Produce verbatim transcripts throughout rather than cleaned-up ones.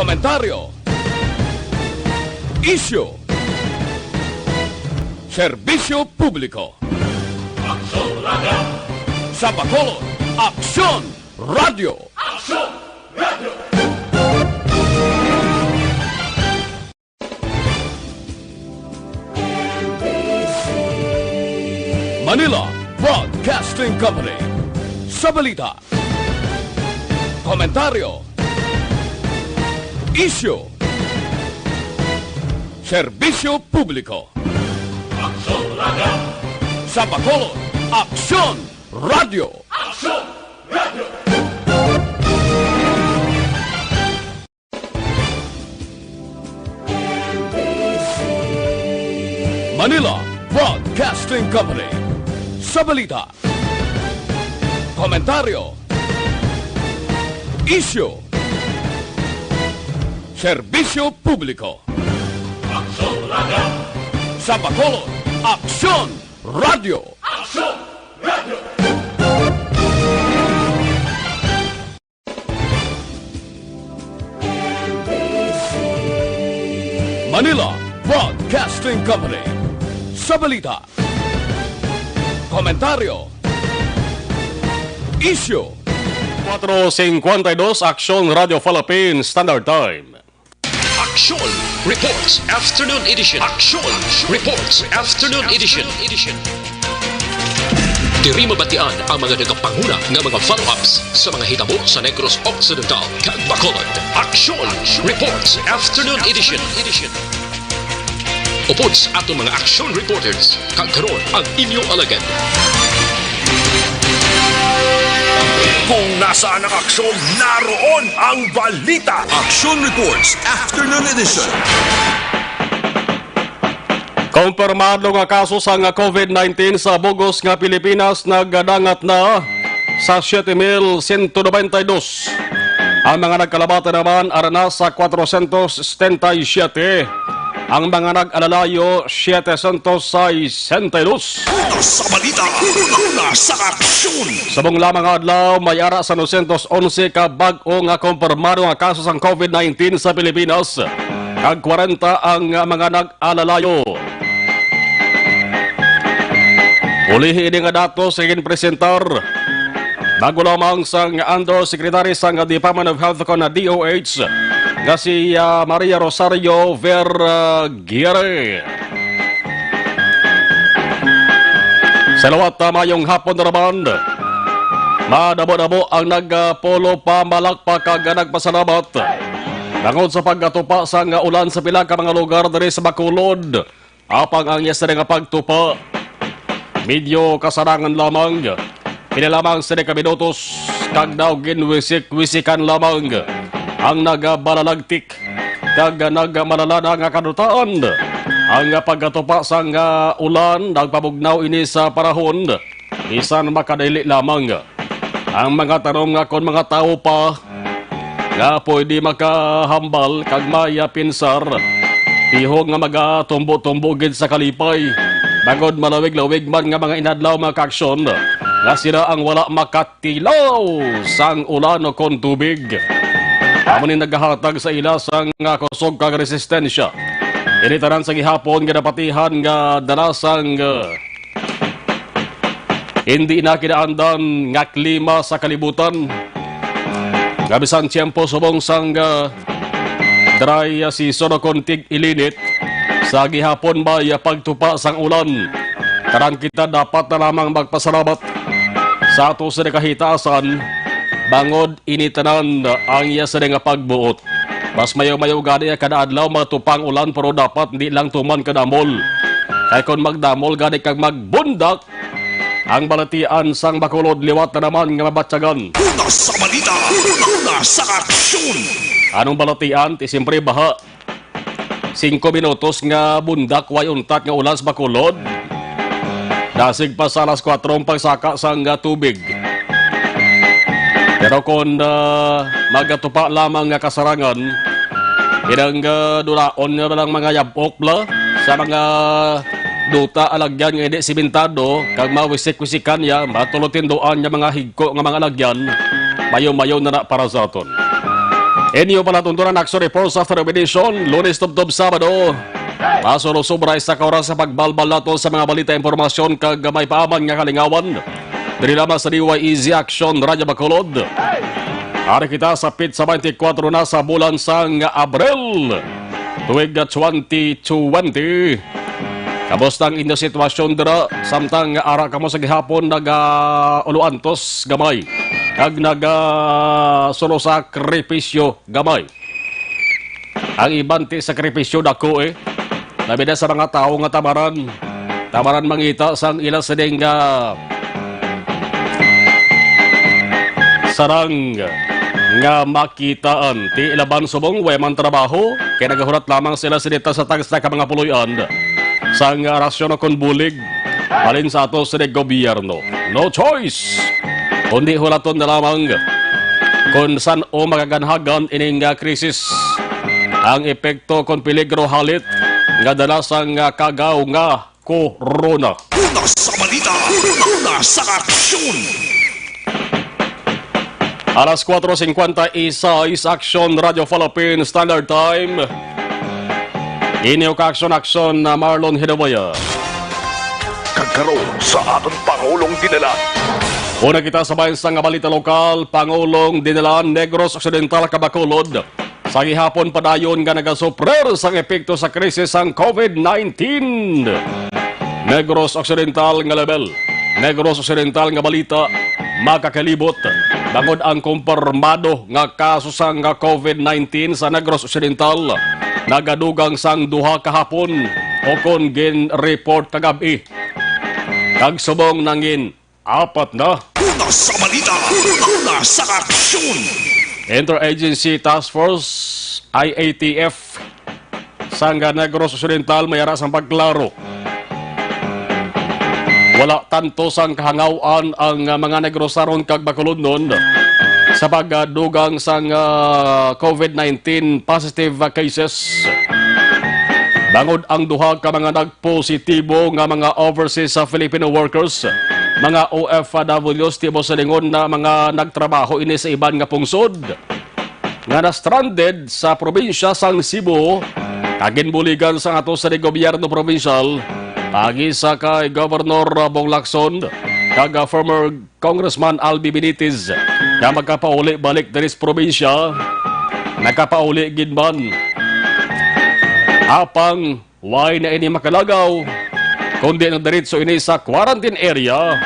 Komentaryo. Isyu. Serbisyo publiko. Aksyon Radio. Sa Bacolod, Aksyon Radio. Aksyon Radio. Manila Broadcasting Company. Sa balita, komentaryo, isyu, serbisyo publiko. Aksyon Radio. Sa Bacolod, Aksyon Radio. Aksyon Radio. Manila Broadcasting Company. Sa balita, komentaryo, isyu, serbisyo publiko. Aksyon Radio. Sa Bacolod, Aksyon Radio. Aksyon Radio. Manila Broadcasting Company. Sa balita, komentaryo, isyu. Kuwatro singkwenta y dos, Aksyon Radio Philippines Standard Time. Aksyon Reports Afternoon Edition. Aksyon Reports Afternoon Edition. Diri mabatian ang mga nagapanguna nga mga follow-ups sa mga hitabo sa Negros Occidental kag Bacolod. Aksyon Reports Afternoon Edition. Upod sa aton mga aksyon reporters, kag karon ang inyo alagad. Kung nasaan ang aksyon, naroon ang balita. Aksyon Reports Afternoon Edition. Kumpirmado nga kaso sang COVID nineteen sa bug-os nga Pilipinas nagdangat na sa siyete mil sento nobenta y dos. Ang mga nagkalabatan naman ara na sa kwatrocientos setenta y siete. Ang mga nag-alalayo, siyete cientos sesenta y dos. Una sa balita, una, una sa aksyon. Subong lamang nga adlaw, may ara sa doscientos onse ka bag-o nga kumpirmado nga kaso sang COVID nineteen sa Pilipinas, kag kwarenta ang mga nag-alalayo. Ulihi ini nga datos nga ginpresentar bago lamang sang Undersecretary sang Department of Health kon D O H nga si, ah, Maria Rosario Vergere. Sa liwat, ah, mayong hapon naman. Madamo-damo ang nagpulo pamalakpak kag nagpasalamat bangod sa pagkatupa sang ulan sa pila ka mga lugar diri sa Bacolod. Apang ang iya sini nga pagtupa, medyo kasarangan lamang. Pila lamang sini ka minutos, kag daw ginwisik-wisikan lamang ang nagbalalagtik kag nagmalala na nga kadutaan. Ang pagkatupa sang, ah, ulan, nagpabugnaw ini sa panahon, bisan makadali lamang. Ang mga tanom nga kon mga tawo pa nga pwede makahambal kag may pinsar, tihog nga magatumbo-tumbo gid sa kalipay, bangod malawig-lawig man nga mga inadlaw, mga kaaksyon, nga sila ang wala makatilaw sang ulan o kon tubig. Amo ni nagahatag sa ila sang, ah, kusog kag resistensya. Ini tanan sa gihapon nga napatihan nga dala sang, ah, hindi na kinaandan nga klima sa kalibutan, nga bisan tiyempo subong sang, ah, dry season o kon tig-ilinit, sa gihapon may pagtupa sang ulan. Tanan kita dapat na lamang magpasalamat sa ato sa nakahitaasan, bangod ini tanan ang iya sini nga pagbuot. Mas mayo-mayo gani nga kada adlaw magtupa ang ulan, pero dapat hindi lang tuman kadamol. Kay kon magdamol gani kag magbundak, ang balatian sang Bacolod liwat na naman nga mabatyagan. Una sa balita, una, una sa aksyon. Anong balatian? Ti siyempre baha. Singko minutos nga bundak, way untat nga ulan sa Bacolod. Dasig pa sa alas kuwatro ang pagsaka sang, ah, tubig. Pero kon, ah, magatupa lamang nga kasarangan, inang, ah, dulaon nga lang mga yabok bala sa mga duta, alagyan nga hindi simentado, kag mawisik-wisikan niya, matulotinduan niya mga higko nga mga alagyan, mayo-mayo na na para sa aton. Inyo palatuntunan, Action Report sa After Edition, Lunes tubtob Sabado. Masurosobra isa ka oras sa pagbalbal nato sa mga balita, impormasyon, kag may paaman nga kalingawan. Diri lamang sa D Y E Z Action Radyo Bacolod. Ari kita sa pit sa twenty-four na sa bulan sang Abril, tuig twenty twenty. Kamusta ang inyo sitwasyon dira? Samtang ara kamo sa gihapon nag-uluantos gamay kag nag-, ah, suno sakripisyo gamay. Ang iban ti sakripisyo dako, eh. Labi na sa mga tawo nga tamaran. Tamaran mangita sang ila sining, ah, sarang nga makitaan. Ti laban subong way man trabaho, kay nagahulat lamang sila sinita sa tagsa ka mga puloy-an sang rasyon o kon bulig halin sa ato sa gobyerno. No choice, kundi hulaton na lamang kon san-o magaganhagan ining, ah, krisis, ang epekto kon peligro halit nga dala sang, ah, kagaw nga corona. Una sa balita, una sa aksyon. Alas kuwatro singkwenta y seis, Action Radio Philippine Standard Time. Inyo ka Action, Action na Marlon Hidawayan. Kag karon sa aton Pangulong Dinalan. Una kita sa bayan sa nga balita lokal, Pangulong Dinalan, Negros Occidental, kag Bacolod. Sa gihapon padayon nga nagasuprer sang epekto sa krisis sang COVID nineteen. Negros Occidental nga level. Negros Occidental nga balita, makakalibot. Bangod ang kumpirmado nga kaso sang COVID nineteen sa Negros Occidental, nagadugang sang duha kahapon o kon gin-report kagab-i. Kag subong nangin apat na. Una sa balita, una sa aksyon. Interagency Task Force, I A T F, sang Negros Occidental may ara sang pagklaro. Wala tanto sang kahangaw-an ang, ah, mga Negrosaron kag Bacolodnon sa pagdugang sang, ah, COVID nineteen positive cases. Bangod ang duha ka mga nag positibo nga mga overseas sa Filipino workers, mga O F Ws, tibo sa lingon na mga nagtrabaho ini sa iban nga pungsod nga na-stranded sa probinsya sang Cebu, kag ginbuligan sang ato sa gobyerno probinsyal, paagi sa kay Governor Bong Lacson kag, ah, former Congressman Albi Benitez nga magkapauli balik diri sa probinsya, nagkapauli gid man. Apang Wala na ini makalagaw, kundi nagdiretso ini sa quarantine area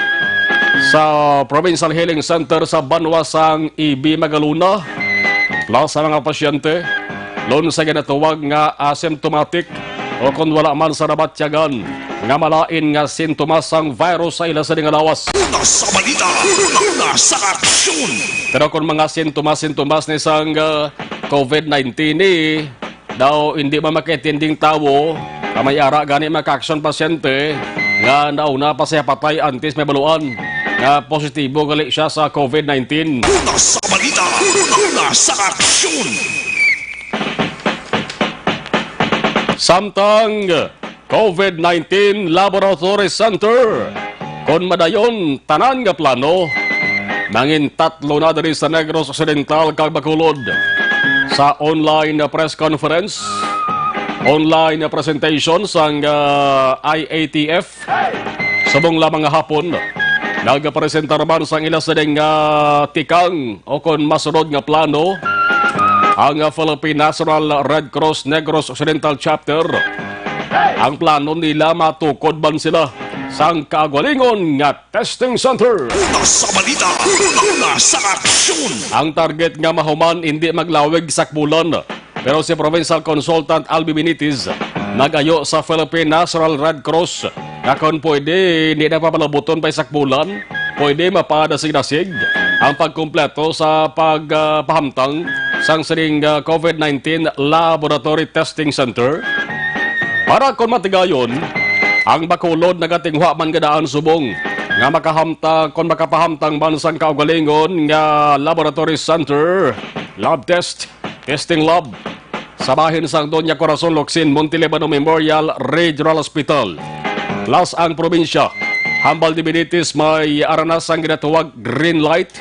sa Provincial Healing Center sa banwa sang E B Magalona. Plus sa mga pasyente, lon sa ginatawag nga asymptomatic o kon wala man sa nabatyagan nga malain nga sintomas sang virus sa ila sa dingalawas. Una sa balita, una sa aksyon. Pero kung mga sintomas-sintomas ni sang, ah, COVID nineteen ni, daw hindi man makaintinding tawo, nga may ara gani maka-aksyon pasyente nga nauna pa siya patay antes mabaluan nga positibo gali siya sa COVID nineteen. Una sa balita, una sa aksyon. Samtang COVID nineteen Laboratory Center. Kon madayon tanan nga plano, nangin tatlo na diri sa Negros Occidental kag Bacolod. Sa online na press conference, online na presentation sang, ah, I A T F, subong lamang nga hapon, nagpresentar man sang ila sining, ah, tikang o kon masunod nga plano ang, ah, Philippine National Red Cross Negros Occidental Chapter. Ang plano nila matukod man sila sang kaugalingon nga testing center. Una sa balita, una sa aksyon. Ang target nga mahuman hindi maglawig sakbulan. Pero si Provincial Consultant Albi Benitez nag-ayo sa Philippine National Red Cross nga kon pwede, hindi na papalabuton pa isakbulan, pwede mapadasig-dasig ang pagkumpleto sa pagpahamtang sang sining, ah, COVID nineteen Laboratory Testing Center. Para kon matigayon, ang Bacolod nagatinguha man gid daan subong nga makahamtang, kon makapahamtang man sang kaugalingon nga laboratory center, lab test, testing lab sa bahin sang Doña Corazon Locsin Montelibano Memorial Regional Hospital. Plus ang probinsya, hambal ni Benitez may ara na sang ginatawag green light.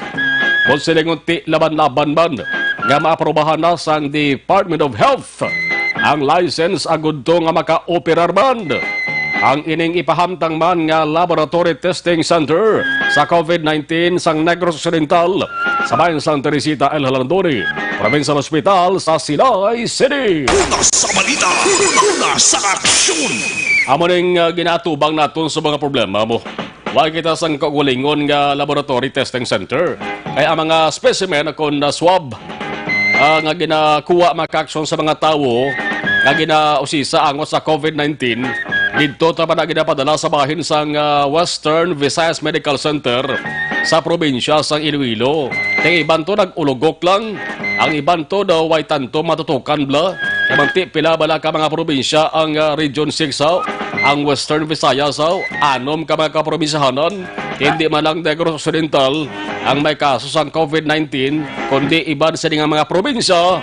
Kon silingon ti laban-laban man, nga maaprobahan na sang Department of Health ang license agud to nga maka-operar man ang ining ipahamtang man nga laboratory testing center sa COVID nineteen sang Negros Occidental sa bayan sang Teresita El Jalandoni Provincial Hospital sa Silay City. Una sa balita, una sa aksyon. Amo ning, ah, ginatubang naton sa mga problema mo. Wa kita sang kaugalingon nga laboratory testing center. Kay ang mga specimen kon, ah, swab, ah, nga ginakuha makaaksyon sa mga tawo nga ginausisa angot sa COVID nineteen, didto ta pa na ginapadala sa bahin sang, ah, Western Visayas Medical Center sa probinsya sang Iloilo. Kay iban to nag-ulugok lang, ang iban to daw way tanto matutukan bala. Kay manti pila bala ka mga probinsya ang, ah, Region six haw, ang Western Visayas haw, anom ka mga kaprobinsyahanan. Hindi man lang Negros Occidental ang may kaso sang COVID nineteen, kundi iban sini nga mga probinsya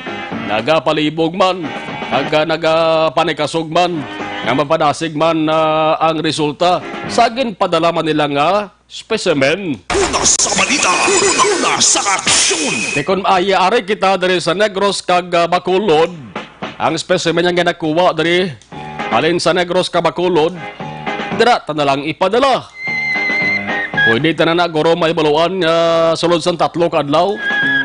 nagapalibog man, naga-, nagapanikasog man, nga mapadasig man, ah, ang resulta sa ginpadala man nila nga specimen. Una sa balita, una sa aksyon. Di kon maayo ari kita diri sa Negros kag, ah, Bacolod, ang specimen nga ginakuha diri halin sa Negros kag Bacolod, dira ta na lang ipadala. Pwede tanan na guro mahibaluan nga sulod sang tatlo ka adlaw.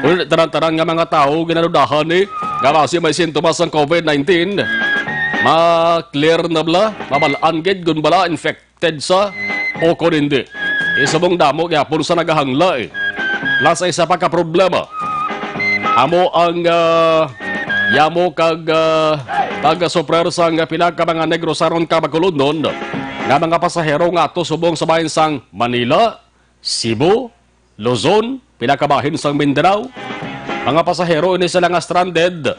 Pwede tanan-tanan nga mga tawo ginadudahan ni nga basi may sintomas sang COVID nineteen. Ma-clear na bala, mabal-an gid kon bala infected sa o kon hindi. Isubong damo gyapon sa nagahangla, eh. Plus, isa pa ka problema, amo ang, ah, yamo kag, ah, pag-suffer sang pila ka mga Negrosanon kag Bacolodnon nga mga pasahero nga ato subong sa bahin sang Manila, Cebu, Luzon, pila ka bahin sang Mindanao. Mga pasahero ini sila nga stranded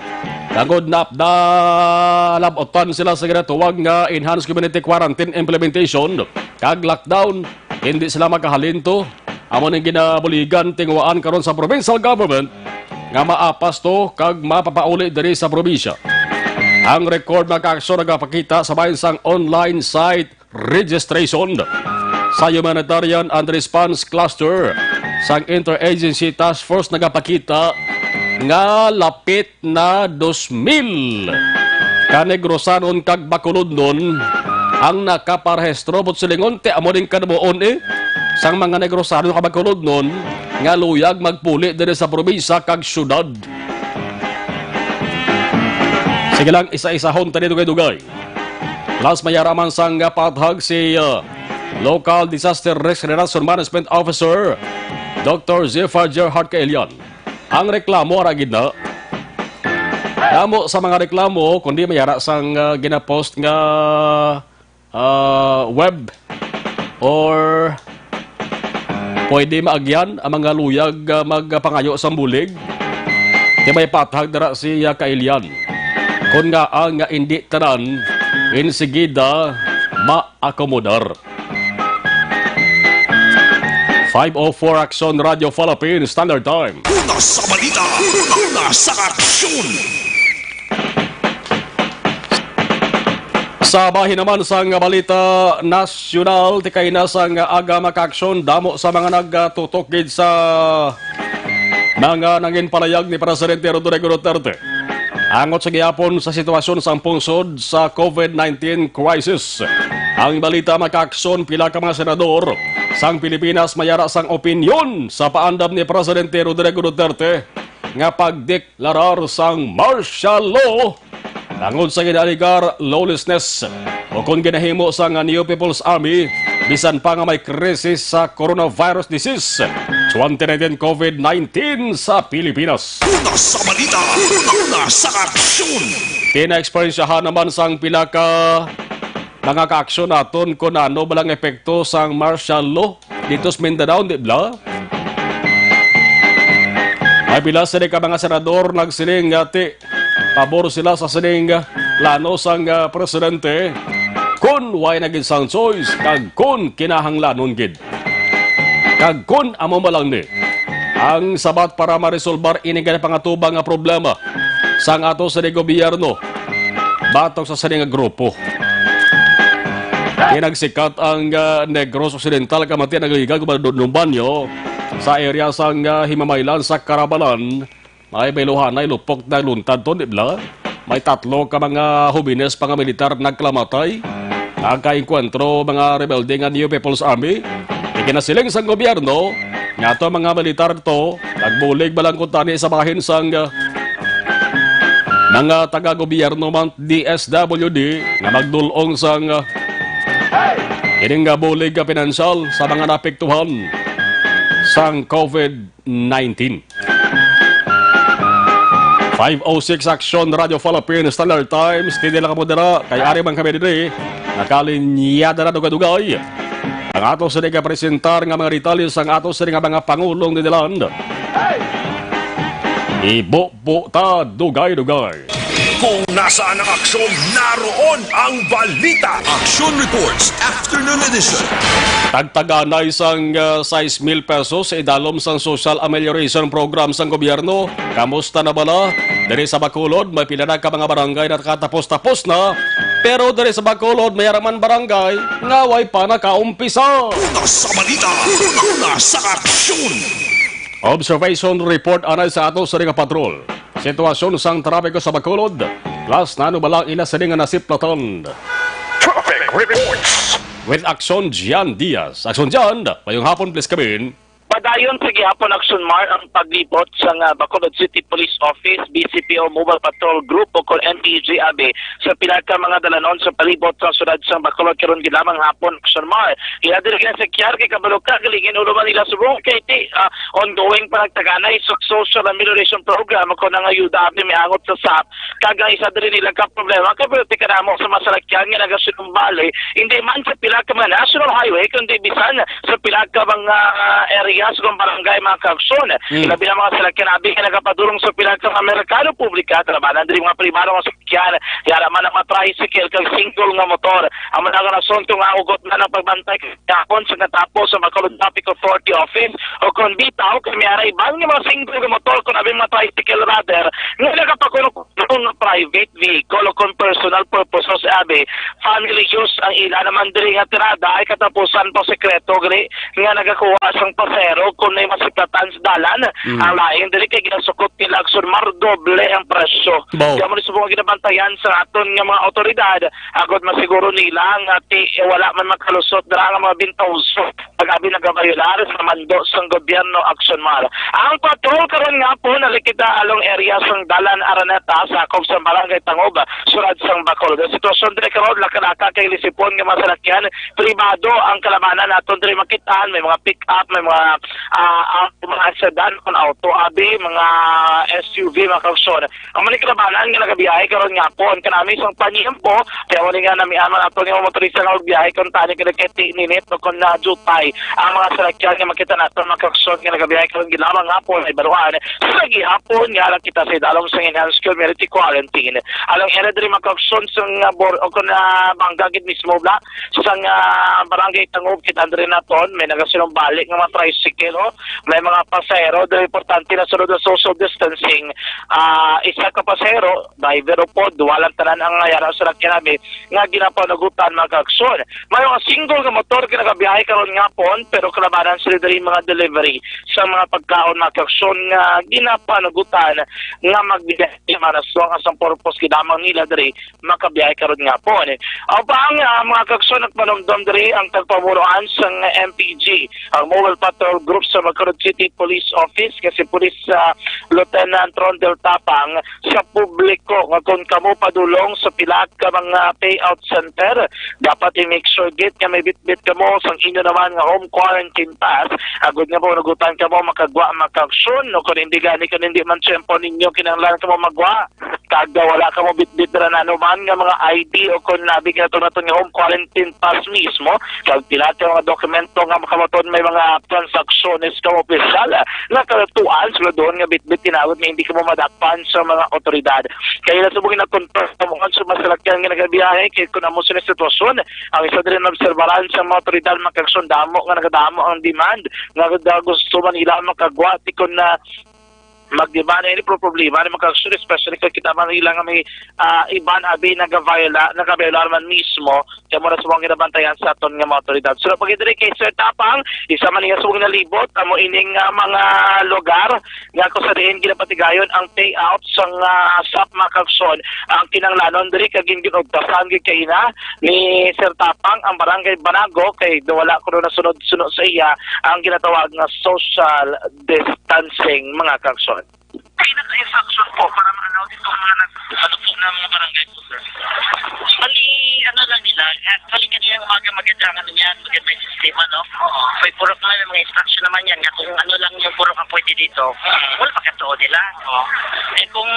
tungod na nalabutan sila sa ginatawag nga enhanced community quarantine implementation kag lockdown. Hindi sila makahalin to. Amo ning ginabuligan tinguhaan karon sa provincial government nga maapas to kag mapapauli diri sa probinsya. Ang record makaaksyon nagapakita sa bahin sang online site registration sa Humanitarian and Response Cluster sang Interagency Task Force nagapakita nga lapit na dos mil ka Negrosanon kag Bacolodnon ang nakaparehistro, buot silingon, ti amo ning kadamuon, eh, sang mga Negrosanon kag Bacolodnon nga luyag magpuli diri sa probinsya kag syudad. Sige lang, isa-isahon ta ni dugay-dugay. Plus, may ara man sang pathag si, uh, Local Disaster Risk Reduction Management Officer, Doctor Zephyr Gerhard Kailian. Ang reklamo ara gid na. Damo sa mga reklamo, kundi may ara sang, uh, ginapost nga, uh, web or pwede maagyan ang mga luyag, ah, magpangayo sang bulig. Kay may pathag dira si, ah, Kailian. Kon ngaa nga indi tanan, insigida maakomodar. Five oh four Aksyon Radio Philippines Standard Time. Una sa balita, una sa aksyon. Sa bahin naman sang balita nasyonal, tikay na sang aga makaaksyon, damo sa mga nagtutok gid sa mga nanginpalayag ni Presidente Rodrigo Duterte angot sa gihapon sa sitwasyon sang pungsod sa COVID nineteen crisis. Ang balita makaaksyon, pila ka mga senador sang Pilipinas may ara sang opinyon sa paandam ni Presidente Rodrigo Duterte nga pagdeklarar sang martial law tungod sa ginaaligar lawlessness o kon ginahimo sang New People's Army, bisan pa nga may krisis sa coronavirus disease, twenty nineteen COVID nineteen sa Pilipinas. Una sa balita, una sa aksyon. Pinaeksperyensyahan naman sang pila ka mga kaaksyon naton kon ano bala ang epekto sang martial law dito sa Mindanao, di bala? May pila sini ka mga senador nagsiling nga ti pabor sila sa sining plano sang, ah, presidente kon way na gid sang choice kag kon kinahanglanon gid. Kag kon amo man lang ni ang sabat para maresolbar ini nga pangatubang nga problema sang ato sini gobyerno batok sa sini nga grupo. Kay nagsikat ang, ah, Negros Occidental, kamati nagligag, Dumbanyo, sa area sang, ah, Himamaylan sa Karabalan, May bayluhanay lupok na luntad to, di bala? May tatlo ka mga hubines pa nga militar nagkalamatay. Nagkaengkwentro mga rebelde nga New People's Army. Iginasiling sang gobyerno nga to mga militar to nagbulig balang kuntani sa bahin sang, ah, mga taga-gobyerno man D S W D nga magdul-ong sang, ah, ining nga bulig nga pinansyal sa mga naapektuhan sang COVID nineteen. Five oh six Action Radio Philippines, Standard Times, tindi lang kamo dira, kay ari man kami diri, nakalinyada na dugay-dugay. Ang ato sini ka presentar nga mga detalye sang ato sini nga mga pangulong diniland. Ibubo ta dugay-dugay. Kung nasaan ang aksyon, naroon ang balita. Action Reports, Afternoon Edition. Tagtaganay sang, ah, sais mil pesos sa idalom sang Social Amelioration Program sang gobyerno. Kamusta na bala? Diri sa Bacolod, may pila na ka mga barangay na nakatapos-tapos na. Pero diri sa Bacolod, may araman barangay nga way pa nakaumpisa. Una sa balita, una sa aksyon. Observation report anay sa ato sa Riga Patrol. Sitwasyon sang trapiko sa Bacolod. Plus, nano bala ang ila sini nga nasiplatan? Traffic reports. With Action Jan Diaz. Action Jan, mayong hapon, please come in. Padayon sa gihapon, Action Mar, ang paglibot sa nga Bacolod City Police Office, B C P O Mobile Patrol Group o kon M P G abi sa pila ka mga dalanon sa palibot sa siyudad sa Bacolod karon gid lamang hapon, Action Mar. Ila diri ginasakyar kay kabalo ka, galingin ulo man nila subong kay ti, ah, ongoing pa nagtaganay sa social amelioration program o kon ang ayuda abi miangot sa sap. Kag ang isa diri nila ka problema kay perti kanamo sa mga salakyan nga nagasinumbali, hindi man sa pila ka mga national highway kundi bisan sa pila ka mga, ah, areas o barangay, mga kaaksyon. Mm. Ilabi na mga salakyan abi nga nagapadulong sa pila ka mga merkado publika, kalabanan diri mga pribado nga salakyan, yara man ang mga tricycle kag single nga motor. Amo na ang rason kung ang ugot na ang pagbantay kahapon sa katapos sa Bacolod Traffic Authority Office o kon bitaw kay may ara iban nga mga single nga motor kon abi mga tricycle rather nga nagapakuno nga private vehicle o kon personal purposes abi, family use ang ila naman diri nga tirada ay katapusan pa sekreto gani nga nagakuha sang pasero kon may masiplatan sa dalan. Mm. Ang lain diri kay ginasukot nila, Action Mar, doble ang presyo. Baw. Kaya mo ni subong ginabantayan sa aton nga mga awtoridad agod masiguro nila nga ti wala man makalusot dira nga mga bintahoso. Pag-abi nagabayular sa mando sang gobyerno, Action Mar. Ang patrol karon nga po nalikita along area sang Dalan Araneta, sakop sa Barangay Tangob, siyudad sang Bacolod. Ang sitwasyon diri karon, laka-laka kay lisipon nga mga salakyan pribado ang kalabanan naton diri makitaan. May mga pick-up, may mga, ah, ah, mga sedan kon auto, abi, mga S U V, mga kaaksyon. Ang manikalabanan nga nagabiyahe karon nga hapon, kanami sang panyempo, kaya wala nga namian man ato nga mga motorista nga magbiyahe kung tani ka nagkatininit o kung na-jutay ang mga salakyan nga makita nato, mga kaaksyon, nga nagabiyahe karon gid lamang hapon ay baruan sa gihapon nga nakita sa idalom sang enhanced community quarantine. Alang era diri, mga kaaksyon, sa nga bor o kung na bangga gid mismo bla sa nga barangay Tangob, kita diri naton may nagasinumbali nga mga tricycle, oh. May mga pasahero diri, importante na sunod ang social distancing. Ah, isa ka pasahero, driver upod, duha lang tanan ang yara sa kinami nga ginapanugutan, mga kaaksyon. May mga single nga motor nga nagabiyahe karon nga hapon, pero kalabanan sila diri mga delivery sa mga pagkaon, mga kaaksyon, nga ginapanugutan nga magbiyahe man as long as ang purpose gid lamang nila diri makabiyahe karon nga hapon. Apan, ah, mga kaaksyon, nagpanumdom diri ang tagpamunuan sang M P G, ang Mobile Patrol Group sa Bacolod City Police Office, nga si Police, ah, Lieutenant Rondel Tapang sa publiko nga kung kamo padulong sa pila ka mga payout center, dapat i-make sure gid nga may bitbit kamo sang inyo naman nga home quarantine pass, agod nga mahunugutan kamo makagwa, mga kaaksyon, o kung hindi gani, kung hindi man tiyempo ninyo kinahanglan kamo magwa, kag wala kamo bitbit dira na anuman nga mga I D o kon abi nga naton nga home quarantine pass mismo, kag pila ka mga dokumento nga makabaton may mga transaksyones kamo opisyal nga katuan sila doon nga bitbit, tinawag nga hindi kamo madakpan sa mga otoridad. Kaya na subong na confirm kamo sa mga salakyan nga nagabiyahe, kay kung amo sila sitwasyon, ang isa diri na obserbaran sa mga otoridad, mga kaaksyon, damo nga nagadamo ang demand nga gusto man nila makagwa, ti kon na magdiba na ini pro problema ni mga kaagsoon, especially kung kita man ilang may, ah, iban abi nagaviola-, nagaviolar man mismo, kaya mo na sa mga ginabantayan sa aton nga mga otoridad. So, pag diri kay Sir Tapang, isa man iya sa mga nalibot, amo ining, ah, mga lugar nga kung sa diin ginapatigayon ang payout sang, ah, sap mga kaagsoon, ang kinahanglanon diri kag ginugtasan gid kaina ni Sir Tapang ang Barangay Banago kay wala kuno nasunod-sunod sa iya ang ginatawag nga social distancing, mga kaagsoon. Pinaka-instruction po para maanaw dito ang mga nag-, ano po ng mga barangay po, sir. Bali, ano lang nila, actually, kanina umaga maganda ang ano niyan, maganda yung sistema, no? May purok na, may mga instruction naman yan, nga kung ano lang yung purok ang pwede dito, wala pa katuon nila. Eh, kung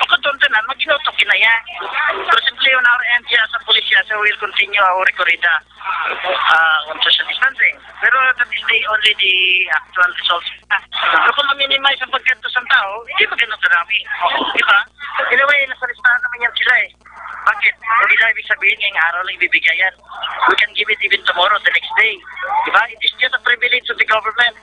pagkatuon na, mag-inutok na yan. Pero simple yun, our end siya sa pulisya, so we'll continue our rekorrida, ah, on social distancing. Pero that is the only the actual result. So, kung ma-minimize ang pagkadto sa tao, hindi maganda ang dami. Di ba? Anyway, nasa listahan naman yan sila eh. Bakit? Hindi lang ibig sabihin ngayong araw lang ibibigay yan. We can give it even tomorrow, the next day. Di ba? It is just a privilege of the government.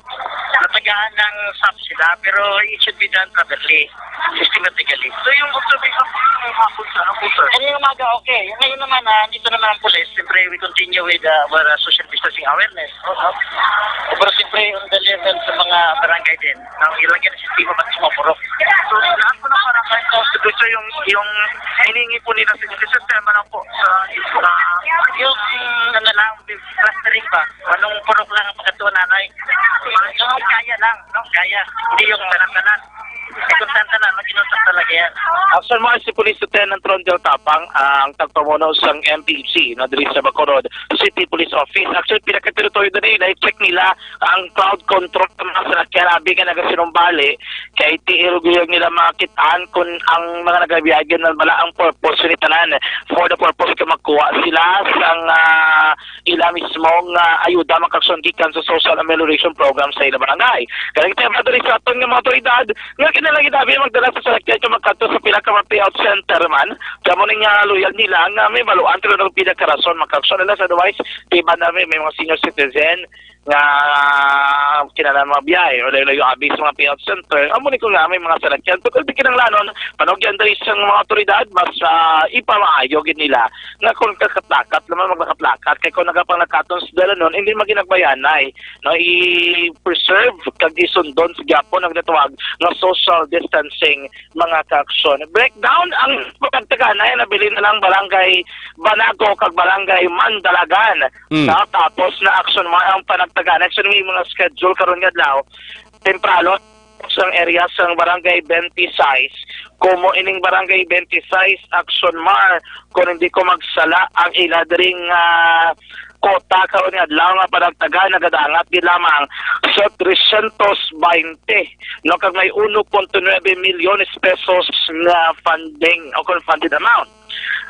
Natagaan ng sap sila, pero it should be done properly, systematically. So, yung observation po yung hapon sa ano po, sir? Ano yung umaga, okay. Ngayon naman, ah, dito naman ang pulis. Siyempre, we continue with, ah, our, ah, social distancing awareness. Pero siyempre, on the level sa mga barangay din, ang ilagyan ng sistema ba't sumapurok. So, lahat po ng barangay sa Suducho yung, yung hiningi po nila sa sistema lang po sa, sa yung, ano lang, clustering ba? Anong purok lang ang pagkatuan nanay? Yung kaya lang, no? Kaya. Hindi yung tanan-tanan. Importante na, mag-inusap talaga yan. Action mo si Police Lieutenant Rondel Tapang, ang tagpamuno sang M P C, no, diri sa Bacolod City Police Office. Actually, pinaka-teritoryo na rin, na-check nila ang crowd control sa mga salakyan, abi nga nagasinumbali, kay tiil guyag nila makitaan kung ang mga nagabiyahe na bala ang purpose ni tanan, for the purpose ka magkuha sila sang, ah, ila mismo nga ayuda, mga kaagsoon, gikan sa social amelioration program sa ila barangay. Kaya kita ba diri sa aton nga mga otoridad nga kinahanglan abi magdala sa salakyan kung magkadto sa pila ka mga payout center man, kamo ni nga loyal nila nga may baluan pero nagpila ka rason, mga kaagsoon, unless otherwise, di ba na may, may mga senior citizen nga kinahanglan mga biyahe o layo-layo abi sa mga payout center. Amo ni ko nga may mga salakyan, pero di kinahanglanon, panugyan dali sa mga otoridad, mas, ah, ipamaayo gid nila nga kung kakaplakat naman, magkakaplakat, kay kung nagapanglakat sa dalanon, hindi maginagbayanay, no, i-preserve kag isundon sa gyapon ang ginatawag nga social distancing, mga kaagsoon. Breakdown ang pagtagana, nabilin na lang Barangay Banago kag Barangay Mandalagan. Mm. Sa tapos na action mo ang panagtagana. Actually, may mga schedule karon nga adlaw. Temprano sa area sa Barangay twenty-six. Kumo ining Barangay twenty-six, Action Mar, kung hindi ko magsala, ang ila dring, ah, kota karon nga adlaw nga panagtaga nagadangat gid lamang sa trescientos veinte, no, kag may uno punto nuebe milyones pesos nga funding o kung funded amount.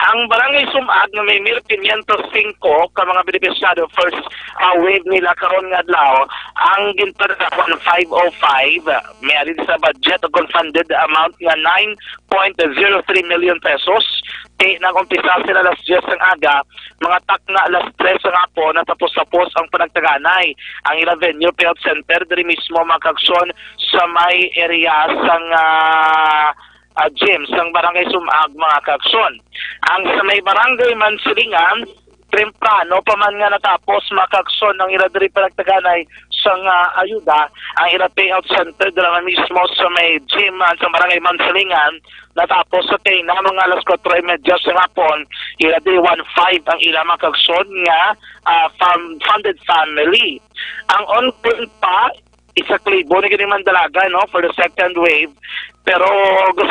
Ang Barangay Sumag nga may mil quinientos cinco ka mga benepisyado first, ah, wave nila karon nga adlaw, ang ginpadala one five oh five, may alin sa budget o kung funded amount nga nine point zero three million pesos. Ti nag-umpisa sila alas diyes sang aga, mga takna alas tres sang hapon, natapos-tapos ang panagtaganay. Ang ilang venue, payout center, diri mismo, mga kaagsoon, sa may area sang, ah, ah, gym sang Barangay Sumag, mga kaagsoon. Ang sa may Barangay Mansilingan, temprano pa man nga natapos, mga kaagsoon, ang ila diri panagtaganay sang, ah, ayuda, ang ila payout center dira man mismo sa may gym, ah, sa Barangay Mansilingan, natapos sa Tena, mga alas kwatro y media sa hapon, ila diri one five ang ila, mga kaagsoon, nga, ah, fam-, funded family. Ang ongoing pa, isa ka libo ni gani Mandalagan, no, for the second wave. Pero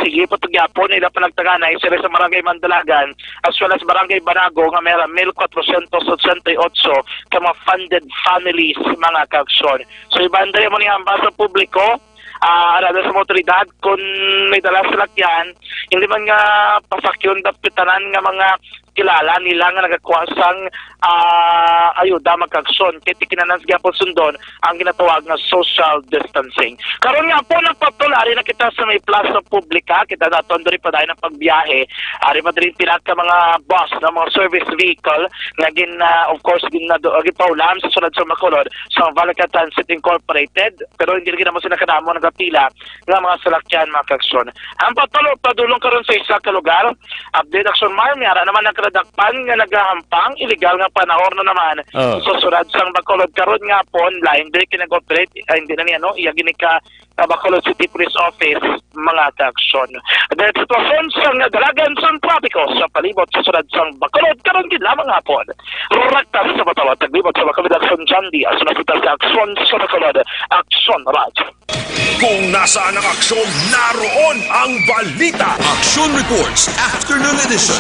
sige pa to gyapon nila panagtaganay sila sa Barangay Mandalagan as well as Barangay Banago nga may mil kwatrocientos ochenta y ocho ka mga funded families, mga kaagsoon. So, iban diri mo ni hambal sa publiko, ah, ara sa mga otoridad, kung may dala sa salakyan, hindi man nga pasakyon dapit tanan nga mga kilala nila nga nagakuha sang, ah, ayuda, mga kaaksyon. Kay ti kinahanglan gihapon sundon ang ginatawag nga social distancing. Karon nga po, nagpatol, ari na kita sa may Plaza Publica. Kita naton diri pa dayon ang pagbiyahe. Ari pa diri pila ka mga bus, na mga service vehicle nga gin, ah, of course, gin, ginpaulam sa sulod sa Bacolod sa Valleca Transit Incorporated. Pero hindi lagi naman sila kadamo nagapila nga mga salakyan, mga kaaksyon. Ang patulo, padulong karon sa isa ka lugar. Update, Aksyon Mar, may ara naman ang kadadakpan nga nagahampang illegal nga panahor na naman Oh. sa sulod sang Bacolod karon nga hapon, lain diri kay nag-operate, ay, hindi na niya, no? Iya gini ka, ah, Bacolod City Police Office, mga kaaksyon. Dahil sitwasyon sang dalagan sang trapiko sa palibot sa sulod sang Bacolod karon gid lamang hapon. Raktas sa matawag, taglibot sa Bacolod, Aksyon John Diaz, sa Aksyon sa Bacolod, Aksyon Radyo. Kung nasaan ang aksyon, naroon ang balita. Action Reports, Afternoon Edition.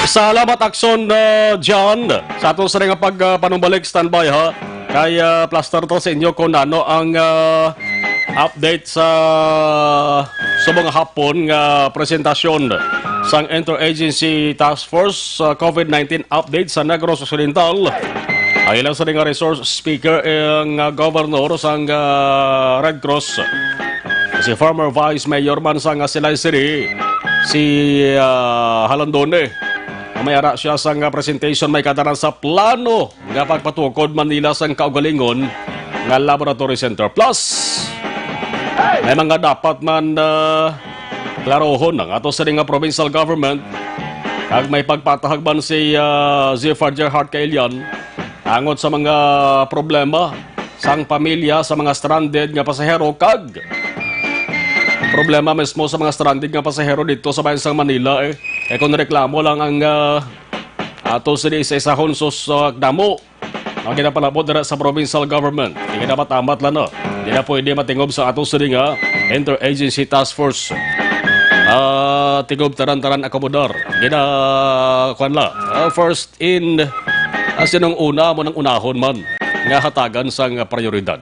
Salamat, Aksyon, uh, John. Sa ato sa nga pag, uh, panumbalik, standby, ha. Kay, uh, plaster to sa inyo kung ano ang, uh, update sa subong hapon nga presentasyon sang Interagency Task Force sa COVID nineteen update sa Negros Occidental. Ang ilang sa nga resource speaker ang, ah, governor sang, ah, Red Cross. Si former Vice Mayor man sang, ah, Silay City, si, ah, Halandone. May ara siya sang, ah, presentation may kadaran sa plano nga pagpatukod man nila sang kaugalingon nga laboratory center. Plus, may mga dapat man, ah, klarohon ang ato sini nga provincial government, kag may pagpatahag man si, ah, Zephyr Gerhart Kailian angot sa mga problema sang pamilya sa mga stranded nga pasahero kag problema mismo sa mga stranded nga pasahero dito sa bayan sang Manila, eh. Eh, kung reklamo lang ang, ah, ato sini isa-isahon sus, ah, damo ang ginapalabot dira sa provincial government. Di ka dapat amat lang, no? Di na pwede matingob sa ato sini nga Interagency Task Force. Ah, tingob tanan-tanan akomodar. Gina, kwan la, ah, first in, ah, sinong una mo nang unahon man nga hatagan sang prioridad.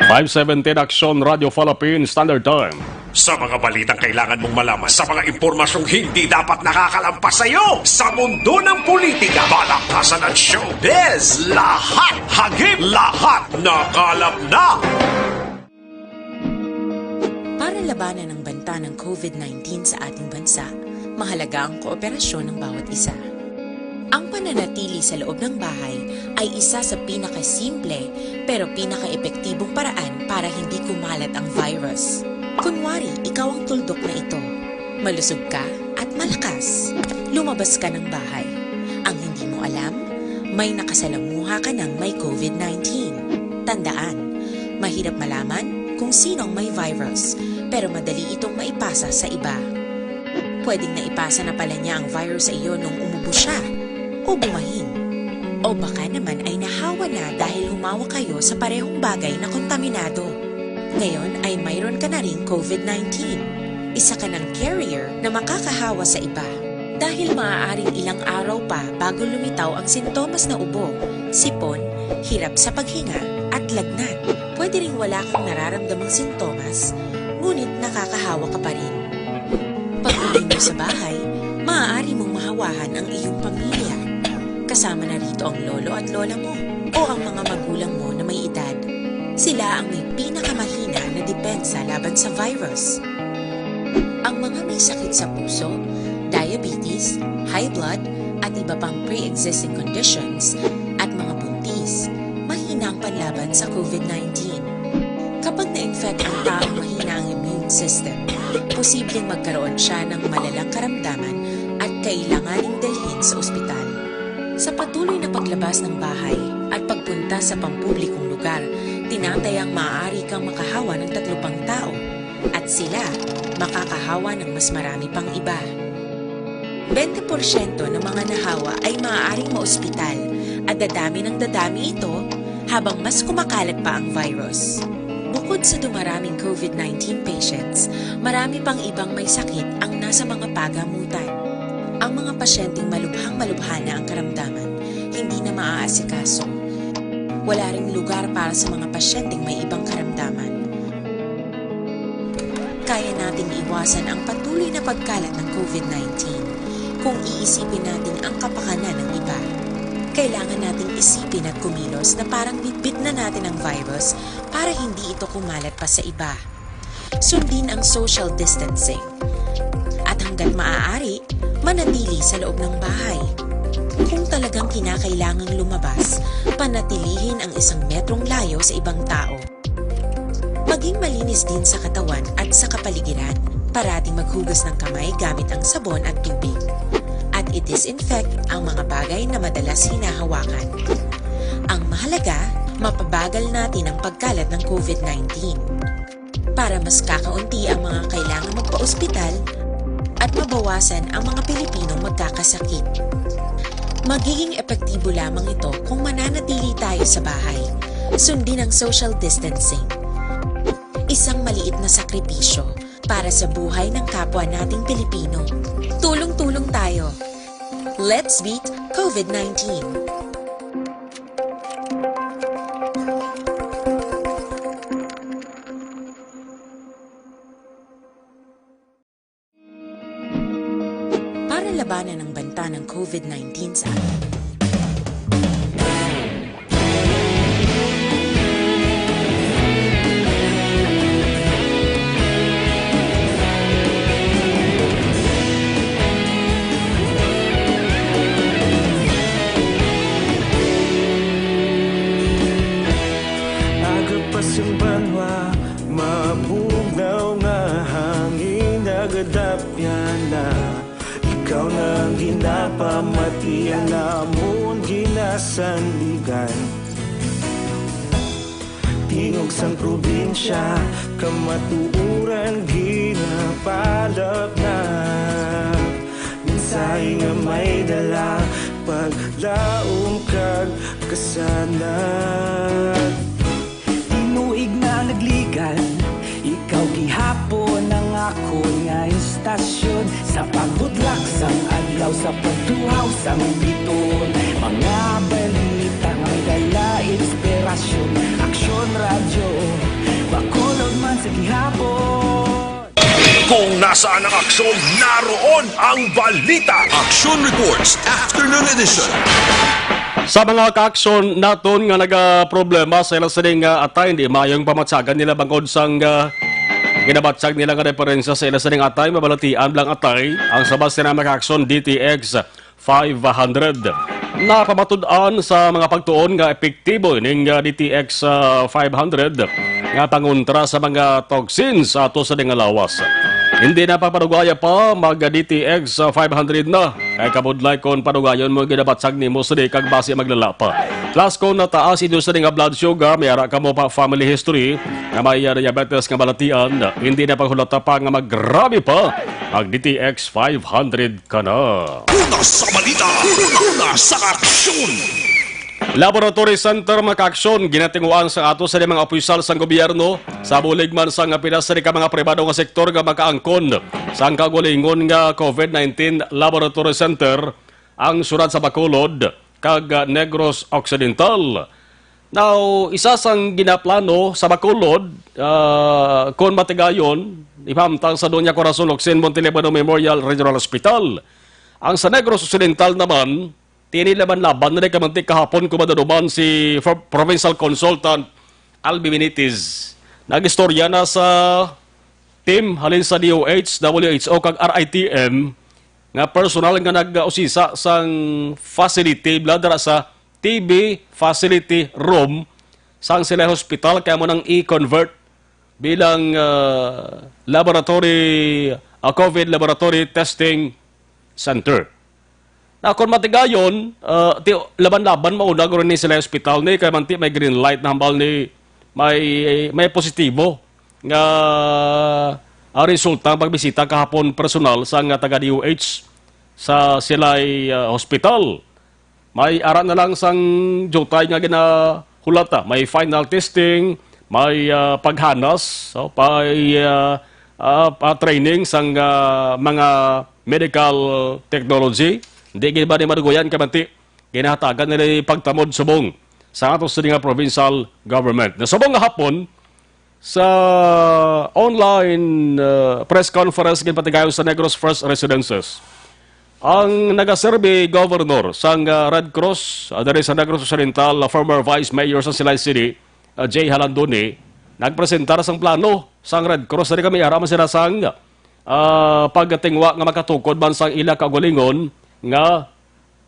Five seventeen Action Radio Philippine Standard Time. Sa mga balitang kailangan mong malaman, sa mga impormasyong hindi dapat nakakalampas sa iyo, sa mundo ng politika, balaktasan at showbiz, lahat hagip, lahat nakalap na. Para labanan ang banta ng COVID nineteen sa ating bansa, mahalaga ang kooperasyon ng bawat isa. Ang pananatili sa loob ng bahay ay isa sa pinakasimple pero pinakaepektibong paraan para hindi kumalat ang virus. Kunwari, ikaw ang tuldok na ito. Malusog ka at malakas. Lumabas ka ng bahay. Ang hindi mo alam, may nakasalamuha ka ng may COVID nineteen. Tandaan, mahirap malaman kung sino ang may virus, pero madali itong maipasa sa iba. Pwedeng naipasa na pala niya ang virus sa iyo nung umubo siya o bumahin. O baka naman ay nahawa na dahil humawak kayo sa parehong bagay na kontaminado. Ngayon ay mayroon ka na ring COVID nineteen. Isa ka ng carrier na makakahawa sa iba. Dahil maaaring ilang araw pa bago lumitaw ang sintomas na ubo, sipon, hirap sa paghinga, at lagnat. Pwede ring wala kang nararamdamang sintomas, ngunit nakakahawa ka pa rin. Pag-uwi mo sa bahay, maaari mong mahawahan ang iyong pamilya. Kasama na rito ang lolo at lola mo o ang mga magulang mo na may edad. Sila ang may pinakamahina na depensa laban sa virus. Ang mga may sakit sa puso, diabetes, high blood, at iba pang pre-existing conditions, at mga buntis, mahina ang panlaban sa COVID nineteen. Kapag na-infect ang taong mahina ang immune system, posibleng magkaroon siya ng malalang karamdaman at kailanganing dalhin sa ospital. Sa patuloy na paglabas ng bahay at pagpunta sa pampublikong lugar, tinatayang maaari kang makahawa ng tatlo pang tao at sila makakahawa ng mas marami pang iba. Twenty porsyento ng mga nahawa ay maaaring maospital at dadami ng dadami ito habang mas kumakalat pa ang virus. Bukod sa dumaraming COVID nineteen patients, marami pang ibang may sakit ang nasa mga pagamutan. Ang mga pasyenteng malubhang-malubha na ang karamdaman, hindi na maaasikaso. Wala ring lugar para sa mga pasyenteng may ibang karamdaman. Kaya nating iwasan ang patuloy na pagkalat ng COVID nineteen. Kung iisipin natin ang kapakanan ng iba, kailangan nating isipin at kumilos na parang bitbit na natin ang virus para hindi ito kumalat pa sa iba. Sundin ang social distancing. At hanggat maaari, manatili sa loob ng bahay. Kung talagang kinakailangang lumabas, panatilihin ang isang metrong layo sa ibang tao. Maging malinis din sa katawan at sa kapaligiran. Parating maghugas ng kamay gamit ang sabon at tubig. At i-disinfect ang mga bagay na madalas hinahawakan. Ang mahalaga, mapabagal natin ang pagkalat ng COVID nineteen. Para mas kakaunti ang mga kailangang magpa-ospital at mabawasan ang mga Pilipinong magkakasakit. Magiging epektibo lamang ito kung mananatili tayo sa bahay. Sundin ang social distancing. Isang maliit na sakripisyo para sa buhay ng kapwa nating Pilipino. Tulong-tulong tayo. Let's beat COVID nineteen. Para labanan ang banta ng COVID nineteen sa atin. Aga pa sing banwa, mabugnaw nga hangin nagadapyan na. Ikaw na ang ginapamati, ang amon ginasandigan. Tingog sang probinsya, kamatuoran ginapalapnap. Mensahe nga may dala, paglaom kag kasanag. Tinuig na ang nagligan, ikaw gihapon ang akon nga istasyon. Sa pagbudlak sang adlaw, sa pagtuhaw sang biton, mga balita nga may dala inspirasyon. Aksyon Radyo, Bacolod man sa gihapon. Kung nasaan ang aksyon, naroon ang balita. Action Reports, Afternoon Edition. Sa mga kaaksyon naton nga nagaproblema sa ila sining, ah, atay, hindi maayong pamatsagan nila bangod sang, ah, ginabatsag nila nga diferensya sa ila sining atay, mabalatian lang atay ang sa base na mga kaaksyon D T X five hundred. Napamatud-an sa mga pagtuon nga epektibo ining, ah, D T X, ah, five hundred nga pangontra sa mga toxins ato sa ding lawas. Hindi na papadugaya pa mag D T X five hundred na. Kay kabudlay kon padugayon mo ginabatsag nimo sini kag basi maglala pa. Plus kon nataas inyo sini nga blood sugar, may ara kamo pa family history nga may, ah, diabetes nga balatian, hindi na paghulata pa nga maggrabe pa. Mag D T X five hundred ka na. Una sa balita, una sa aksyon. Laboratory Center, mga kaaksyon, ginatinguan sa ato sa mga opisyal sang gobyerno, sa bulig man sang pila sini ka mga pribado nga sektor nga makaangkon sang kaugalingon nga COVID nineteen Laboratory Center ang syudad sa Bacolod kag, ah, Negros Occidental. Now, isa sang ginaplano sa Bacolod, ah, kon matigayon, ipahamtang sa Doña Corazon Locsin Montelibano Memorial Regional Hospital. Ang sa Negros Occidental naman, tini laban-laban na di kamanti kahapon, kumadaduman si Pro-, Provincial Consultant Albi Benitez. Nag-istorya na sa team halin sa D O H, W H O, kag R I T M nga personal nga nag-usisa sang facility, bladra sa T B facility room sang sila hospital, kaya mo nang i-convert bilang, ah, laboratory, ah, COVID laboratory testing center. Na kon matigayon, ah, ti-, laban-laban mauna guro ni sila hospital ni, kay manti may green light na hambal ni may, may positibo nga ang resulta ang pagbisita kahapon personal sa nga taga D O H sa silay, ah, hospital. May ara na lang sang jutay nga ginahulata. May final testing, may, ah, paghanas, so, may, ah, ah, pa-, training sang, ah, mga medical technology. Hindi gid ba ni madugoyan kamanti ginahatagan nila pagtamod subong sa ato sini nga provincial government. Na subong nga hapon, sa online, uh, press conference ginpatigayon sa Negros First Residences, Ang nagaserbi governor sang, ah, Red Cross, ah, diri sa Negros Occidental, ah, former Vice Mayor sa Silay City, ah, Jay Halandoni, nagpresentar sang plano sang Red Cross diri kami ara man sila sang, ah, pagtingwa nga makatukod man sang ila kaugalingon nga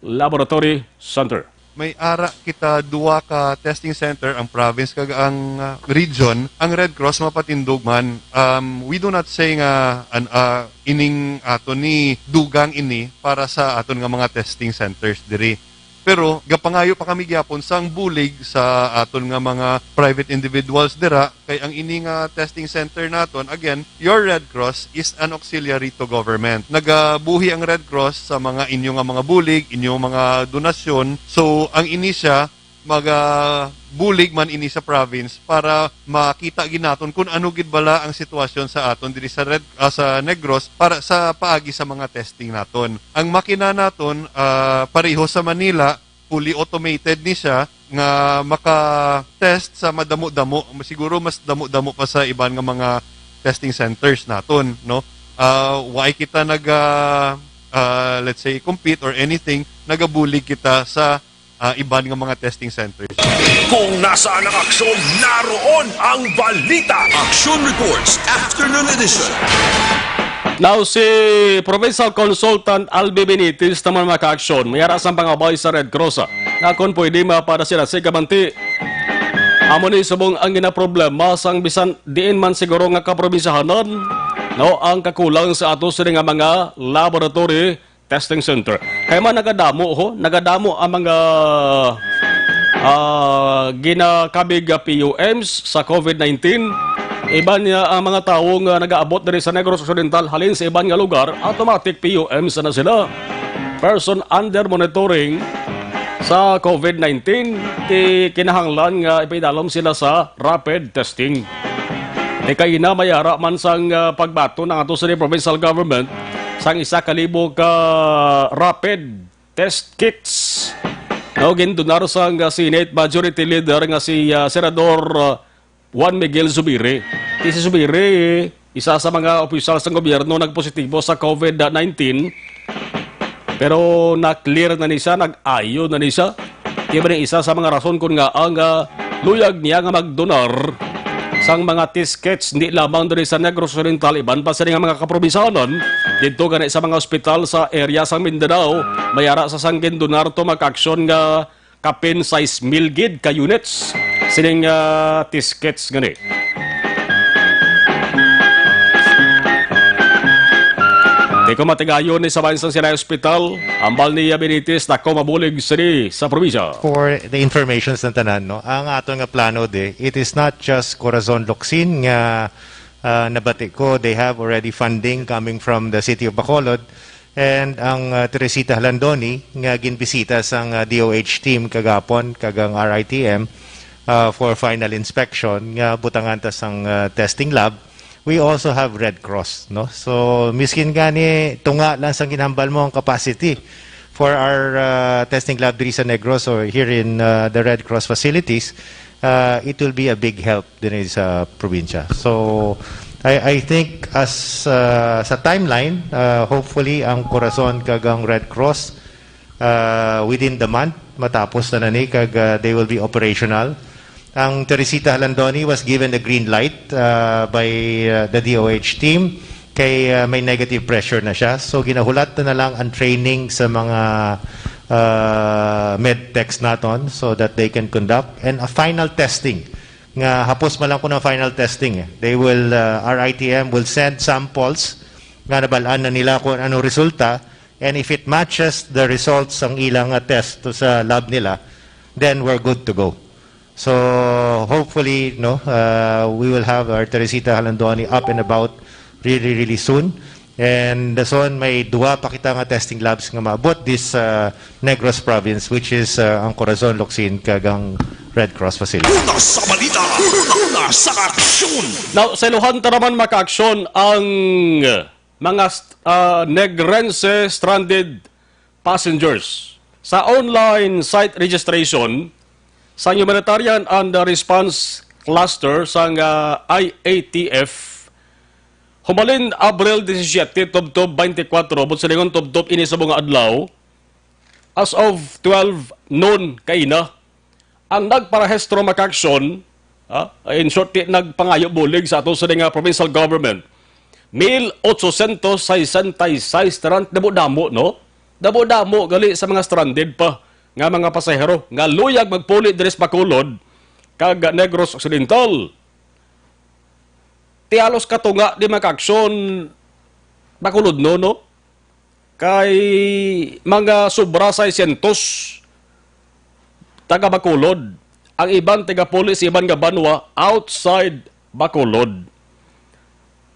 laboratory center. May ara kita duwa ka testing center, ang province kag ang, ah, region. Ang Red Cross mapatindog man. Um, we do not say nga an, ah, ining ato ni dugang ini para sa aton nga mga testing centers diri. Pero gapangayo pa kami gyapon sang bulig sa aton nga mga private individuals dira, kay ang ini nga testing center naton, again, your Red Cross is an auxiliary to government. Nagabuhi ang Red Cross sa mga inyo nga mga bulig, inyo mga donasyon. So, ang ini siya, magabulig man ini sa province para makita gid naton kung ano gid bala ang sitwasyon sa aton diri sa Red, ah, sa Negros para sa paagi sa mga testing naton. Ang makina naton, ah, pareho sa Manila, fully automated ni siya nga maka-test sa madamo-damo, siguro mas damo-damo pa sa iban nga mga testing centers naton, no? Ah, why kita nag, ah, ah, let's say, compete or anything, nagabulig kita sa, ah, iban nga mga testing centers. Kung nasaan ang aksyon, naroon ang balita. Action Reports, Afternoon Edition. Now, si Provincial Consultant Albi Benitez naman makaaksyon. May ara sang pangabay sa Red Cross, ah, nga kon pwede mapada sila sa kabanti. Amo ni subong ang ginaproblema sang bisan diin man siguro nga kaprobinsyahanan, no, ang kakulang sa ato sini nga mga laboratory testing center. Kay man nagadamo, ho, nagadamo ang mga, ah, ginakabig nga P U Ms sa COVID nineteen. Iban niya ang mga tawo nga nagaabot diri sa Negros Occidental halin sa iban nga lugar, automatic P U Ms na sila. Person under monitoring sa COVID nineteen, ti kinahanglan nga ipaidalom sila sa rapid testing. Di kay ina may ara man sang, ah, pagbaton ang ato sa provincial government sang isa ka libo ka rapid test kits. No, gindonar sang, ah, Senate Majority Leader nga si, ah, Senador, ah, Juan Miguel Zubiri. Ti si Zubiri, isa sa mga opisyal sang gobyerno nagpositibo sa COVID nineteen, pero na-clear na ni siya, nag-ayo na ni siya. Kaya ba ni isa sa mga rason kun nga ang, ah, luyag niya nga magdonar sang mga test kits, hindi lamang diri sa Negros Oriental, iban pa sini nga mga kaprobinsyanan, didto gani sa mga ospital sa area sang Mindanao, may ara sa sang gindonar to makaaksyon nga kapin sais mil gid ka units sining, ah, test kits gani. Di ko matigayon ni sa Bansang Sinay Hospital, ambal ni Benitez, dako mabulig sini sa probinsya. For the information sa tanan, no, ang aton nga plano di, it is not just Corazon Locsin nga, ah, nabati ko, they have already funding coming from the city of Bacolod. And ang, ah, Teresita Halandoni nga ginbisita sang, ah, D O H team kagapon kag ang R I T M, ah, for final inspection nga butangan ta sang, ah, testing lab. We also have Red Cross, no? So, miskin gani tunga lang sang ginhambal mo ang capacity for our, ah, testing lab diri sa Negros or here in, ah, the Red Cross facilities, ah, it will be a big help din sa probinsya. So, I, I think as, uh, sa timeline, uh, hopefully ang Corazon kag ang Red Cross, uh, within the month, matapos na na ni kag, uh, they will be operational. Ang Teresita Halandoni was given the green light, uh, by, uh, the D O H team kay, uh, may negative pressure na siya. So, ginahulat na, na lang ang training sa mga, uh, medtechs naton so that they can conduct and a final testing nga hapos man lang ko ng final testing, eh. They will, uh, R I T M will send samples nga nabalaan na nila kung ano resulta, and if it matches the results ang ilang, uh, test to sa lab nila, then we're good to go. So, hopefully, no, uh, we will have our Teresita Halandoni up and about really, really soon. And dason may duha pa kita nga testing labs nga maabot this, uh, Negros province, which is, uh, ang Corazon, Locsin, kag ang Red Cross facility. Una sa balita, una sa aksyon. Now, sa iluhan ta naman makaaksyon ang mga st-, uh, Negrense stranded passengers. Sa online site registration sa Humanitarian and Response Cluster sang, uh, I A T F, Humalin Abril disisiete, tubtob twenty-four, buot silingon tubtob ini sa mga adlaw, as of twelve noon kaina, ang nagparehistro, mga kaaksyon, ah, in short, ti-, nagpangayo bulig sa ato sini nga provincial government, mil ochocientos sesenta y seis, tarant, damo-damo, no? Damo-damo gali sa mga stranded pa nga mga pasahero nga luyag magpuli diri sa Bacolod kag Negros Occidental. Ti halos katunga di, mga kaaksyon, Bacolodnon, no? Kay mga sobra seiscientos taga Bacolod, ang iban taga-puli sa iban nga banwa outside Bacolod.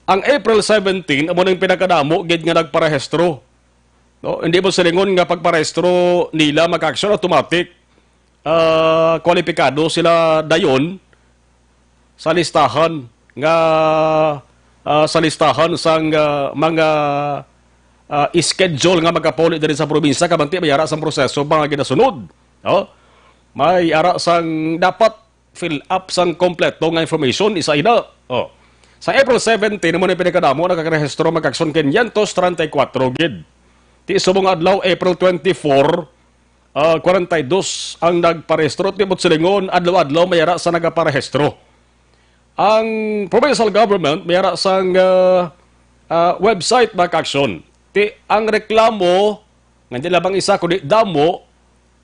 Ang April seventeen amo ning pinakadamo gid nga nagparehistro, no? Hindi mo silingon nga pagparehistro nila, mga kaaksyon, automatic, ah, kwalipikado sila dayon sa listahan nga, ah, sa listahan sang, ah, mga, ah, schedule nga magapuli diri sa probinsya, kabantay may ara sang proseso pa nga ginasunod, no? May ara sang dapat fill up sang kompleto nga information, isa ina. Oh. Sa April seventeen, amo ni pinakadamo nakakarehistro, mga kaaksyon, quinientos treinta y cuatro gid. Ti subong adlaw, April twenty-four, ah, kwarenta y dos ang nagparehistro. Ti buot silingon, adlaw-adlaw may ara sa nagaparehistro. Ang provincial government may ara sang, ah, ah, website, mga kaaksyon. Ti ang reklamo nga hindi lamang isa kundi damo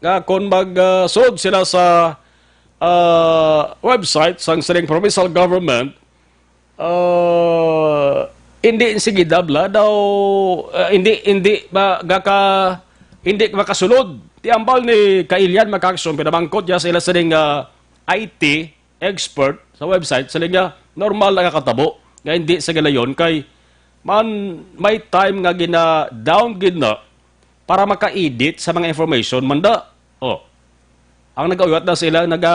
nga kung mag, ah, sulod sila sa, ah, website sang sining provincial government, ah, hindi, sige, dabla daw, ah, hindi, hindi ba gaka hindi makasulod. Ti ambal ni Kailian, mga kaaksyon, pinamangkot niya sa ila sining, ah, I T expert sa website, siling niya normal na nakatabo nga hindi sa gilayon kay man may time nga gina-down gid na para maka-edit sa mga information man da. Oh. Ang nagauyot na sila, naga,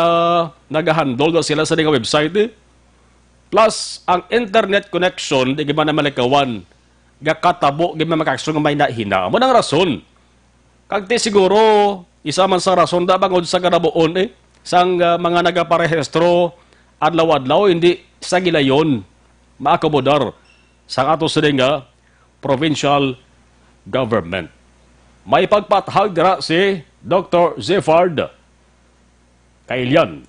naga-handle na sila sa nga website, eh. Plus, ang internet connection, di gid man na malikawan, gakatabo gid man, mga kaaksyon, nga may nahina. Amo nang rason. Kag ti siguro, isa man sa rason da bangod sa kanabuon, eh, sang, ah, mga nagaparehistro adlaw-adlaw, hindi sa gilayon maakomodar sang ato sini nga provincial government. May pagpathag dira si Doktor Zefard Kailian.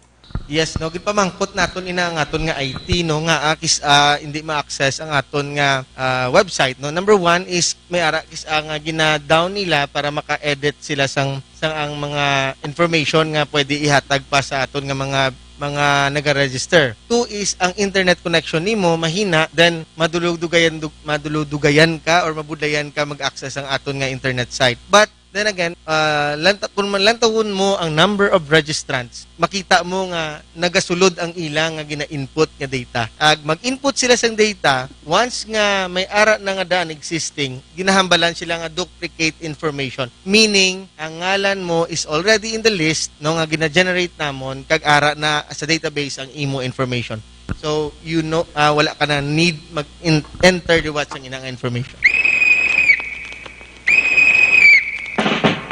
Yes, no, ginpamangkot naton ina ang aton nga I T, no, nga, ah, kis-, ah, hindi ma-access ang aton nga, ah, website, no. Number one is may ara kis-, ah, nga gina-down nila para maka-edit sila sang, sang ang mga information nga pwede ihatag pa sa aton nga mga, mga nagaregister. Two is ang internet connection nimo mahina, then maduludugayan dug-, maduludugayan ka or mabudlayan ka mag-access ang aton nga internet site. But then again, ah, lanta-, kung man lantawon mo ang number of registrants, makita mo nga nagasulod ang ila nga gina-input nga data. Ag mag-input sila sang data, once nga may ara na nga daan existing, ginahambalan sila nga duplicate information. Meaning, ang ngalan mo is already in the list, no, nga gina-generate namon, kag ara na sa database ang imo information. So, you know, ah, wala ka na need mag-enter liwat sang inang information.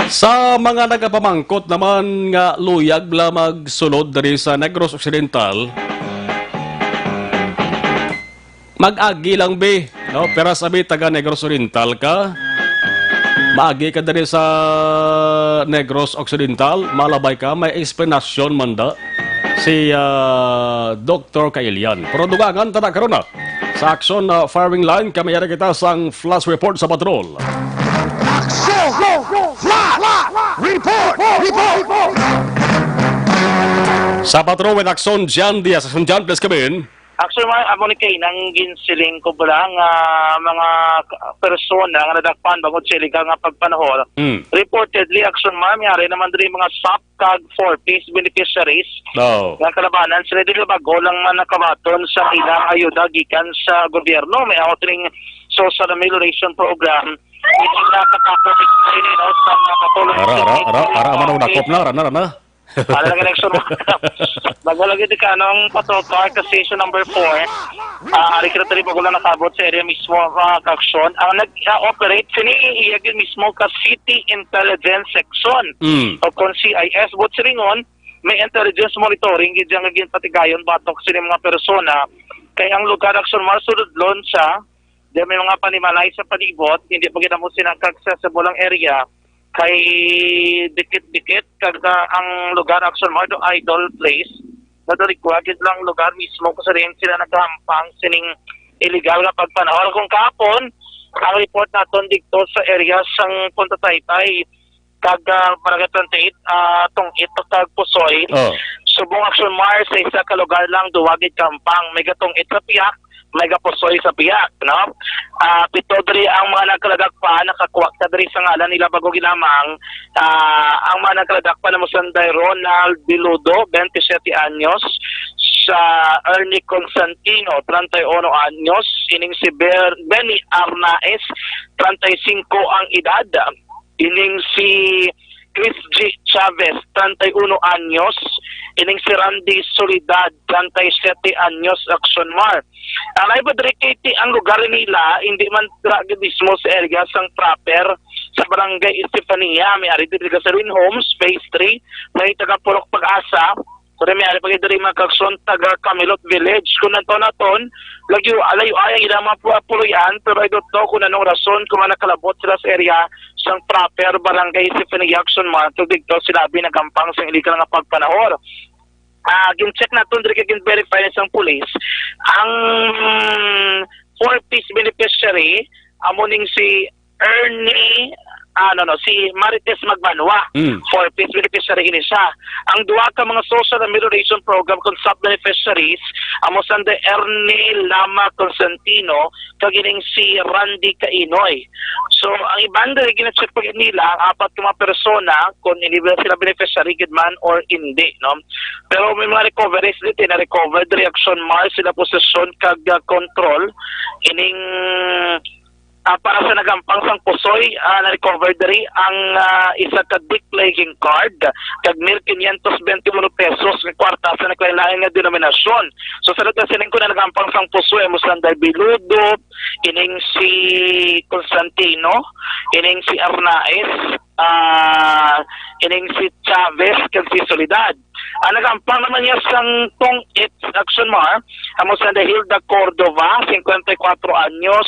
Sa mga nagapamangkot naman nga luyag bala magsulod diri sa Negros Occidental, mag-agi lang, be, no? Pero sabi, taga Negros Oriental ka, maagi ka diri sa Negros Occidental, malabay ka, may explanation man da si, ah, Doktor Kailian. Pero dugangan ta na karon na sa action, ah, firing line, kami yari kita sang flash report sa patrol. Action! Flash! Report! Report! Sa patrol with Action Jan Diaz. Action Jan, please come in. Actually, ma-, amo ni kay nang ginsiling ko bala nga mga k-, persona nga nadakpan bangod sa illegal nga pagpanahol. Hmm. Reportedly, action, ma'am, yari naman diri mga sap kag four Ps beneficiaries. Oh. Nga kalabanan sila dili bag-o lang man nakabaton sa ilang ayuda gikan sa gobyerno. May ako sining social amelioration program. Hindi nakatapos, no, sa mga katulong. Ara, ara, ara, ara, ara, man ang nakop na, ara na, ara na. Para lang election mo. Bago lagi di ka, anong patrol car ka station number four? Ah, ari kita dali bago lang nakabot sa area mismo, mga kaaksyon. Ang nag-operate, sini iya gyud mismo ka City Intelligence Section. Mm. O kung C I S, buot silingon, may intelligence monitoring gid yang ginpatigayon batok sini mga persona. Kay ang lugar, aksyon, masulod lon siya Di may mga panimalay sa palibot, hindi pa gid mo sila accessible ang area. Kay dikit-dikit kag, ah, ang lugar, Action Mar, do idle place na dali kuwagid lang lugar mismo kung saan sila naghampang sining illegal nga pagpanahon. Kung kahapon, ang report naton dito sa area sang Punta Taytay, kag, ah, Barangay twenty-eight, ah, Tong-it kag Pusoy. Oh. Subong, Action Mar, sa isa ka lugar lang, duwa gid kahampang. May gatong-it sa piyak, may gapusoy sa piyak, no? Ah, pito diri ang mga nagkalagak pa, nakakuha ka diri sa ngalan nila bago ginamang. Ah, ang mga nagkalagak pa namo sanday Ronald Biludo, twenty-seven anyos, sa Ernie Constantino, treinta y uno anyos, ining si Ber-, Benny Arnaez, treinta y cinco ang edad. Ining si Chris G Chavez, treinta y uno anyos. Ining si Randy Soledad, treinta y siete anyos, Action Mar. Ang lain pa diri, Katie, ang lugar nila, hindi man dira gid mismo sa area sang proper, sa Barangay Estefania, may ari diri sa Lin Homes, Phase three, may taga Purok Pag-asa, Pero may ari pa gid diri mga kagson taga Camilot Village. Kung naton-naton, lagyo alayo ay ang ilang mga pu-, puloy-an, pero I don't know kung anong rason kung nakalabot sila sa area sang proper barangay Symphony Action Month, ug dito sila abi nagampang sa illegal nga pagpanahor. Ah, gin-check naton diri kay gin-verify na sang pulis ang four Ps beneficiary, amo ning si Ernie, ah, no, no, si Marites Magbanwa. Mm. Four Ps beneficiary ini siya. Ang duha ka mga social amelioration program kung sub-beneficiaries, amo sanda Ernie Lama Constantino, kag ining si Randy Kainoy. So, ang iban diri gina-check pa gid nila, ang apat ka mga persona, kung hindi ba sila beneficiary gid man or hindi, no? Pero may mga recoveries dito, na-recover, reaction, Mars, sila posesyon, kag, ah, control, ining ah, para sa nagampang sang Pusoy, ah, na-recover diri ang, ah, isa ka deck playing card, kag mil quinientos veintiuno pesos nga kwarta sa naglain-lain nga denominasyon. So, sa lugar sining ko na nagampang sang Pusoy, amo sila Biludo, ining si Constantino, ining si Arnaez, ah, ining si Chavez, kag si Soledad. Ang nagampang naman niya sang Tong-it, Action Mar, amo sanda Hilda Cordova, cincuenta y cuatro anyos,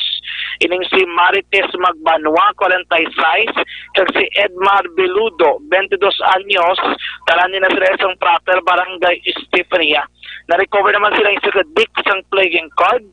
ining si Marites Magbanwa, cuarenta y seis, kag si Edmar Beludo, veintidós anyos, tanan nila sila sang proper barangay Estefania. Na-recover naman sila yung second deck sang playing card,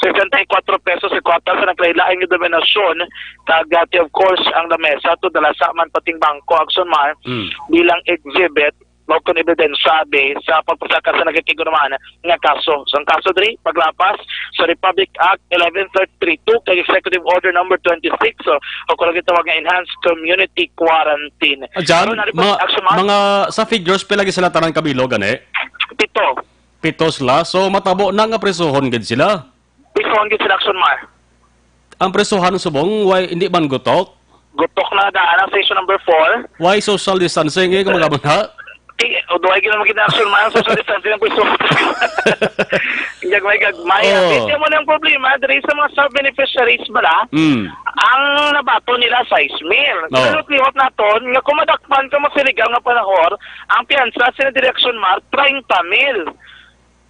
sesenta y cuatro pesos sa kwarta sa naglain-lain nga denominasyon, kag, ah, of course, ang lamesa to, dala sa man pating bangko, Action Mar, Mm. bilang exhibit, mao kon ebidensya abi sa pagpasaka sa nagakigurman nga kaso. Sa kaso diri, paglapas sa Republic Act eleven thirty-three two kag Executive Order Number twenty-six, so, o kung gitawag nga enhanced community quarantine. Ah, Jan, Karon, nari pa, ma-, Action Mar? mga, sa figures, pila gid sila tanan kabilog, gani? Pito. Pito sila. So, matabo na nga prisuhon gid sila. Prisuhon gid sila, Action Mar. Ang prisuhan subong, way, hindi man gutok? Gutok na daan ang station number four. Why social distancing, eh, kung mga bana? Ti, o, duhay gid naman gid na, Action Mar, ang social distancing ang prisuhan. Gagmay, gagmay. Oh. Amo na ang problema, diri sa mga sub-beneficiaries bala, Mm. ang nabaton nila sais mil. Oh. Pero lihok naton, nga kung madakpan ka mo sa illegal nga panahor, ang piyansa sila diri, Action Mar, treinta mil.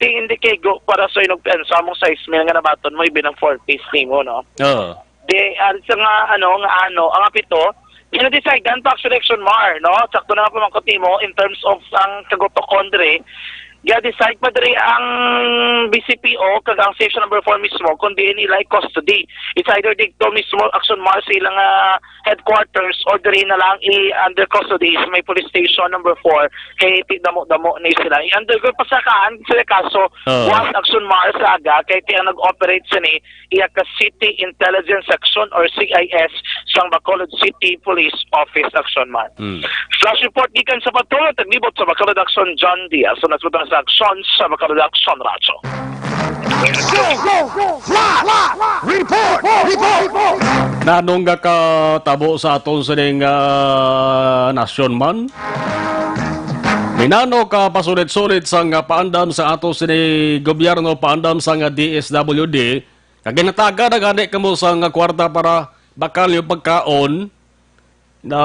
Ti hindi kay go para sa inugpian sa among sais mil nga nabaton mo, ibin ang four Ps nimo, no? Oo. Di, ah, sa nga, ano, nga ano, ang apito, gina-decide-an pa actually, Action Mar, no? Sakto na nga pamangkot nimo, in terms of ang kagutokon diri, gina-decide pa diri ang B C P O kag ang station number four mismo kung diin nila i-custody. It's either dito mismo, Action Mar, sa ilang, ah, headquarters or diri na lang i-under custody sa may police station number four kay ti damo-damo ni sila. I-undergo pasakaan sila kaso Oh. buwas, Action Mar, sa aga kay ti ang nag-operate sini iya ka City Intelligence Section or C I S sang Bacolod City Police Office, Action Mar. Hmm. Flash report gikan sa Patrol, taglibot sa Bacolod Action, John Diaz. So, nagsutan sa Action sa Bacolod Action Radyo. Go, go, go, fly, fly, report, report, report. Nanong nga katabo sa aton sining, ah, nasyon man? Minano ka pasulit-sulit sang, ah, paandam sa ato sini gobyerno, paandam sa nga D S W D, kag ginataga na gani kamo sa nga kwarta para bakal yung pagkaon? Na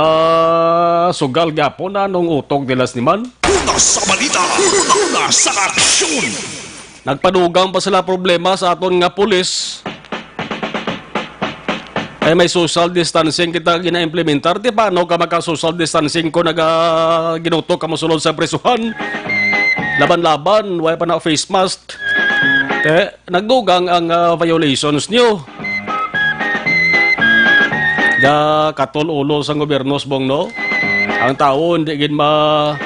sugal gyapon na nung utok nila sini man. Una sa balita, una sa aksyon. Nagpadugang pa sila problema sa aton nga pulis. Ay, may social distancing kita gina-implementar. Di paano ka maka-social distancing kung naga-, ginutok ka mo sulod sa prisuhan? Laban-laban, wala pa na face mask. Eh, nagdugang ang, ah, violations niyo. Ga katol ulo sang gobyerno, Subong, no? Ang tawo, hindi gid ma-,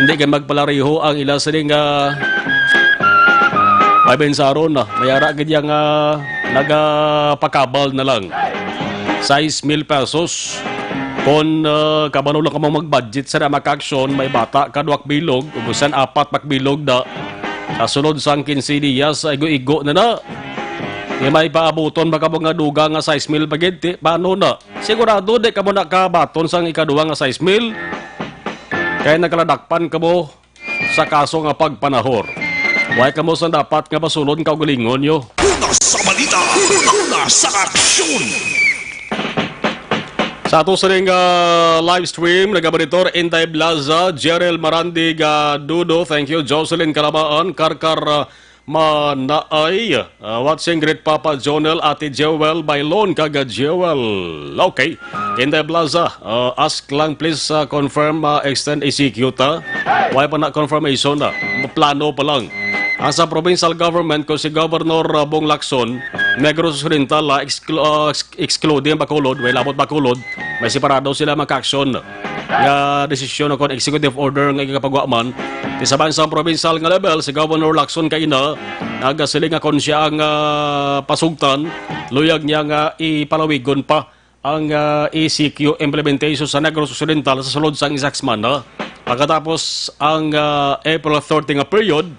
hindi gid magpalariho ang ila sining, ah, ay, bensaron na. May ara gid yang, ah, nagapakabal na lang. Sais mil pesos. Kung, ah, kabalo lang kamo mag-budget sa mga aksyon, may bata ka, duwak bilog, ug bisan apat magbilog na. Sa sulod sang quince dias, igo-igo na na. Di may paabuton ba kamo nga dugang nga sais mil pa gid? Ti-, paano na? Sigurado di kamo nakabaton sang ikaduha nga sais mil. Kay nagkaladakpan kamo sa kaso nga pagpanahor. Wala kamo sang dapat nga basulon kaugalingon niyo. Una sa balita, una sa aksyon. Sa ato sa ring, ah, live stream, nagamonitor Inday Blaza, Jerel Marandig, ah, Dudo, thank you. Jocelyn Kalabaan, Karkar, ah, Manaay, ah, watching, greet Papa Jonel, Ate Jewel, Bailon, kag, ah, Jewel. Okay. Inday Blaza, ah, ask lang please, ah, confirm, ah, extend E C Q ta. Wala pa na confirmation na. Plano pa lang. Ang sa provincial government, kung si Governor, ah, Bong Lacson, Negros Occidental, ah, exclu-, ah, ex-, excluding Bacolod, way labot Bacolod, may separado sila magka-action nga desisyon o kon executive order nga ikapagwa man. Ti sa bansang provincial nga level, si Governor Lacson kaina nagasiling nga kon siya ang, ah, pasugtan, luyag niya nga ipalawigon pa ang, ah, E C Q implementation sa Negros Occidental sa sulod sang isa ka semana. Pagkatapos ang, ah, April thirty nga period,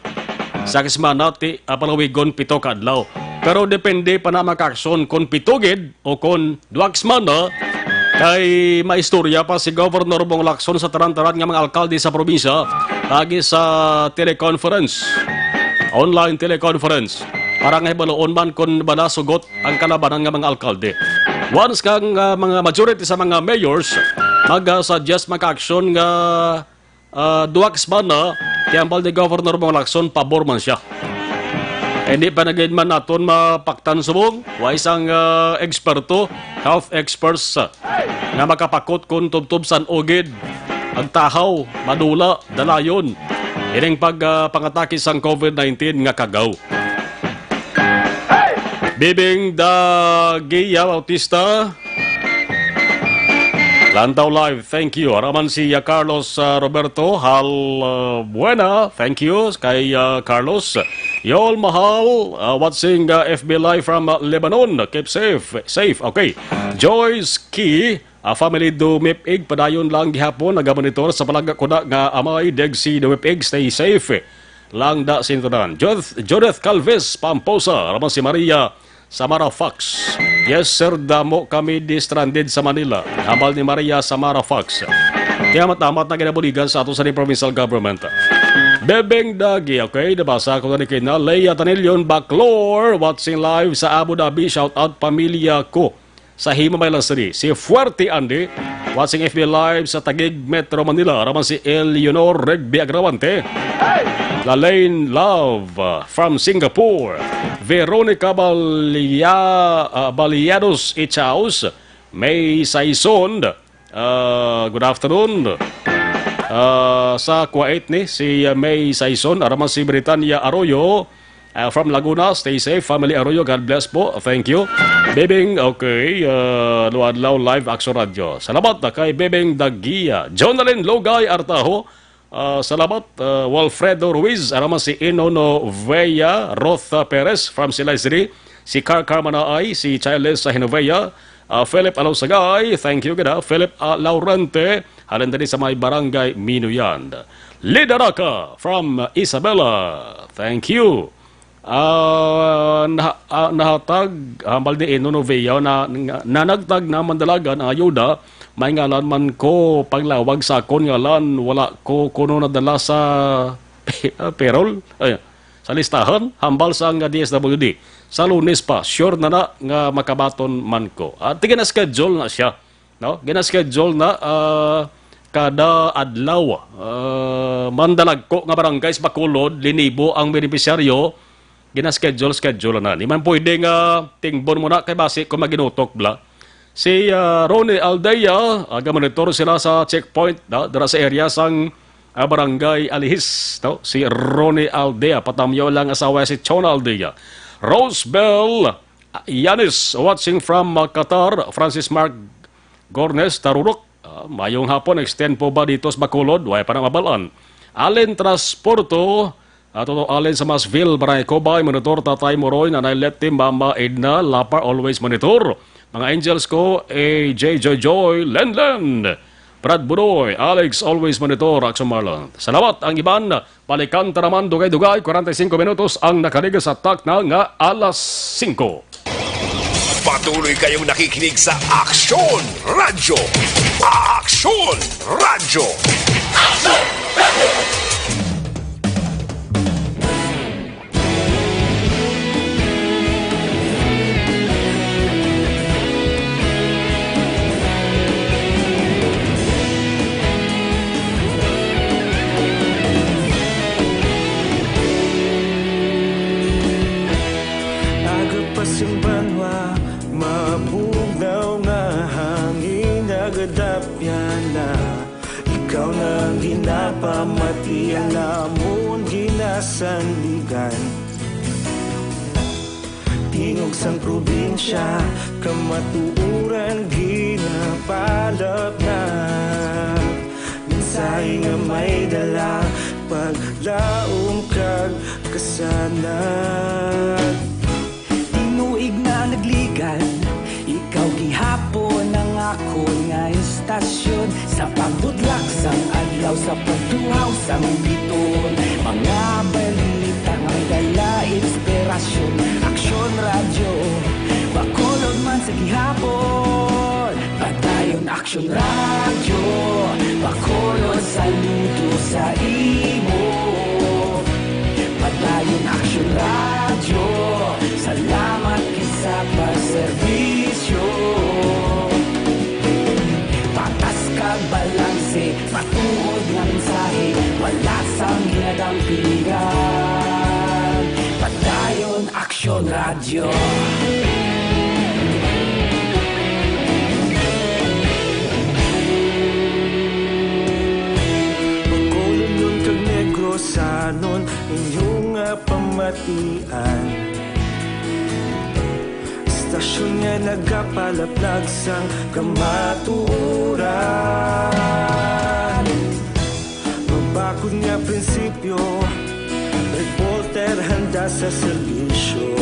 sa semana ti, ah, palawigon pito ka adlaw. Pero depende pa na makaaksyon kon pito gid o kon duha ka semana, kay maistorya pa si Governor Bong Lacson sa tanan-tanan nga mga alkalde sa probinsya agi sa teleconference, online teleconference, para nga hibaluon man kon bala sugot ang kalabanan nga mga alkalde. Once kang, ah, mga majority sa mga mayors mag-, ah, suggest, magka-action nga, ah, duha ka semana, ti hambal ni Governor Bong Lacson, pabor man siya. Hindi pa na gid man naton mapaktan, Subong. Wa isang, ah, eksperto, health experts, ah, nga makapakot kung tubtob san-o gid ang tahaw, madula, dalayon ining pag, ah, pangatake sang COVID nineteen nga kagaw. Bibing Dagia Bautista, Lantaw Live, thank you. Araman si, ah, Carlos, ah, Roberto Hal, ah, Buena, thank you kay, ah, Carlos. Yol Mahal, ah, watching, ah, F B Live from, ah, Lebanon. Keep safe. Safe, okay. Joyce Key, ah, family Dumipig, padayon lang gihapon nagamonitor sa palagak ko na nga amay, Deg si Dumipig, stay safe. Langda Sintunan. Judith, Judith Calvis Pamposa, araman si Maria Samara Fox. Yes, sir, damo kami di stranded sa Manila. Hambal ni Maria Samara Fox. Kaya matamat na ginabuligan sa ato sa ni provincial government. Bebeng Dagi, okay, nabasa ko na ni Kina. Leia Tanilion Baclor, watching live sa Abu Dhabi. Shout out pamilya ko sa Himamaylan City. Si Fuerte Andy, watching F B Live sa Taguig, Metro Manila. Araman si Eleanor Regbi Agrawante. Lalaine Love, uh, from Singapore. Veronica Balia-, uh, Baliados Ichaus, May Saison. Uh, good afternoon. Uh, sa Kuwait ni si, uh, May Saison. Araman si Britannia Arroyo. Uh, from Laguna, stay safe, family Arroyo. God bless po. Thank you. Bebing, okay. Uh, Luadlaw Live Action Radio. Salamat na kay Bebing Dagia. Jonalyn Logay Artaho. Uh, salamat. Uh, Walfredo Ruiz. Araman si Inono Vea. Rotha Perez from Silay City. Si Car Carmanaay. Si Chilesa Hinovea. Uh, Philip Alosagay. Thank you, gid, ha. Philip, uh, Laurente. Halin diri sa may Barangay Minuyan. Lidaraka from Isabela. Thank you. Ah, nah-, ah, nahatag, hambal ni Ino Novea na, nga, nanagtag na mandalagan ang ayuda, may ngalan man ko paglawag sa akon ngalan, wala ko kuno nadala sa pe-, ah, payroll, ay, sa listahan, hambal sa nga D S W D. Sa Lunes pa, sure na na nga makabaton man ko. Ah, ti gina-schedule na siya, no? Gina-schedule na, ah, kada adlaw, ah, mandalagko nga barangay sa Bacolod, linibo ang benepisyaryo, gina-schedule, schedule na. Di man pwede nga tingbon mo na kay basi kung maginutok bala. Si, ah, Ronnie Aldea, aga monitor sila sa checkpoint, no? Dira sa area sang, ah, Barangay Alihis, no? Si Ronnie Aldea, patamyaw lang asawa si Chona Aldea. Rosebell, ah, Yanis, watching from, ah, Qatar. Francis Mark Gornes, Tarurok. Ah, mayong hapon, extend po ba dito sa Bacolod? Way pa na mabalaan. Allen Transporto, ah, Toto Allen sa Masville, Barangay Cobay, monitor Tatay Moroy, Nanay Letty, Mama Edna, Lapar, always monitor. Mga angels ko, A J Joy Joy, Len Len, Brad Budoy, Alex, always monitor, Action Marlon. Salamat ang iban, balikan ta naman dugay-dugay, forty-five minutos ang nakaligid sa takna nga alas singko. Patuloy kayong nakikinig sa Aksyon Radyo. Aksyon Radyo. Aga pa sing banwa, mabugnaw nga hangin, nagadapyan na. Ikaw na ang ginapamatian namon, ginasandigan. Tingog sang probinsya, kamatuoran ginapalapnap. Mensahe nga may dala, paglaom kag kasanag. Tinuig na nagligan, ikaw gihapon ang akon nga istasyon. Sa pagbutlak sang adlaw, sa pagtuhaw sang bituon, mga balita nga may dala inspirasyon. Aksyon Radyo, Bacolod man sa gihapon. Padayon Aksyon Radyo, Bacolod, saludo sa imo. Padayon Aksyon Radyo, salamat gid sa pagserbisyo. Patas kag balanse, matuod nga mensahe, wala sang ginadampigan. Padayon Aksyon Radyo. Bacolodnon kag Negrosanon, inyo nga pamatian. Istasyon nga nagapalaplag sang kamatuoran. Mabakod nga prinsipyo, reporter handa sa serbisyo.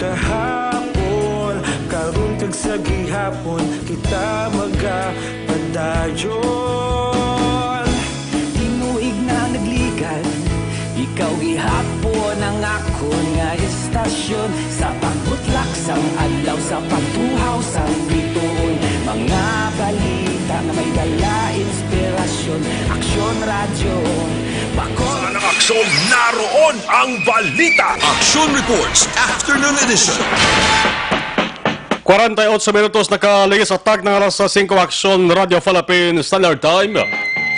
Kahapon, karon kag sa gihapon, kita magapadayon. Tinuig na nagligan, ikaw gihapon ang akon nga istasyon. Sa pagbutlak sang adlaw, sa pagtuhaw sang bituon, mga balita nga may dala inspirasyon. Aksyon Radyo, Bacolod. Sa Aksyon, naroon ang balita. Aksyon Reports, Afternoon Edition. Kwarenta y ocho minutos nakaligis sa takna nga alas singko, Aksyon Radyo Philippine Standard Time.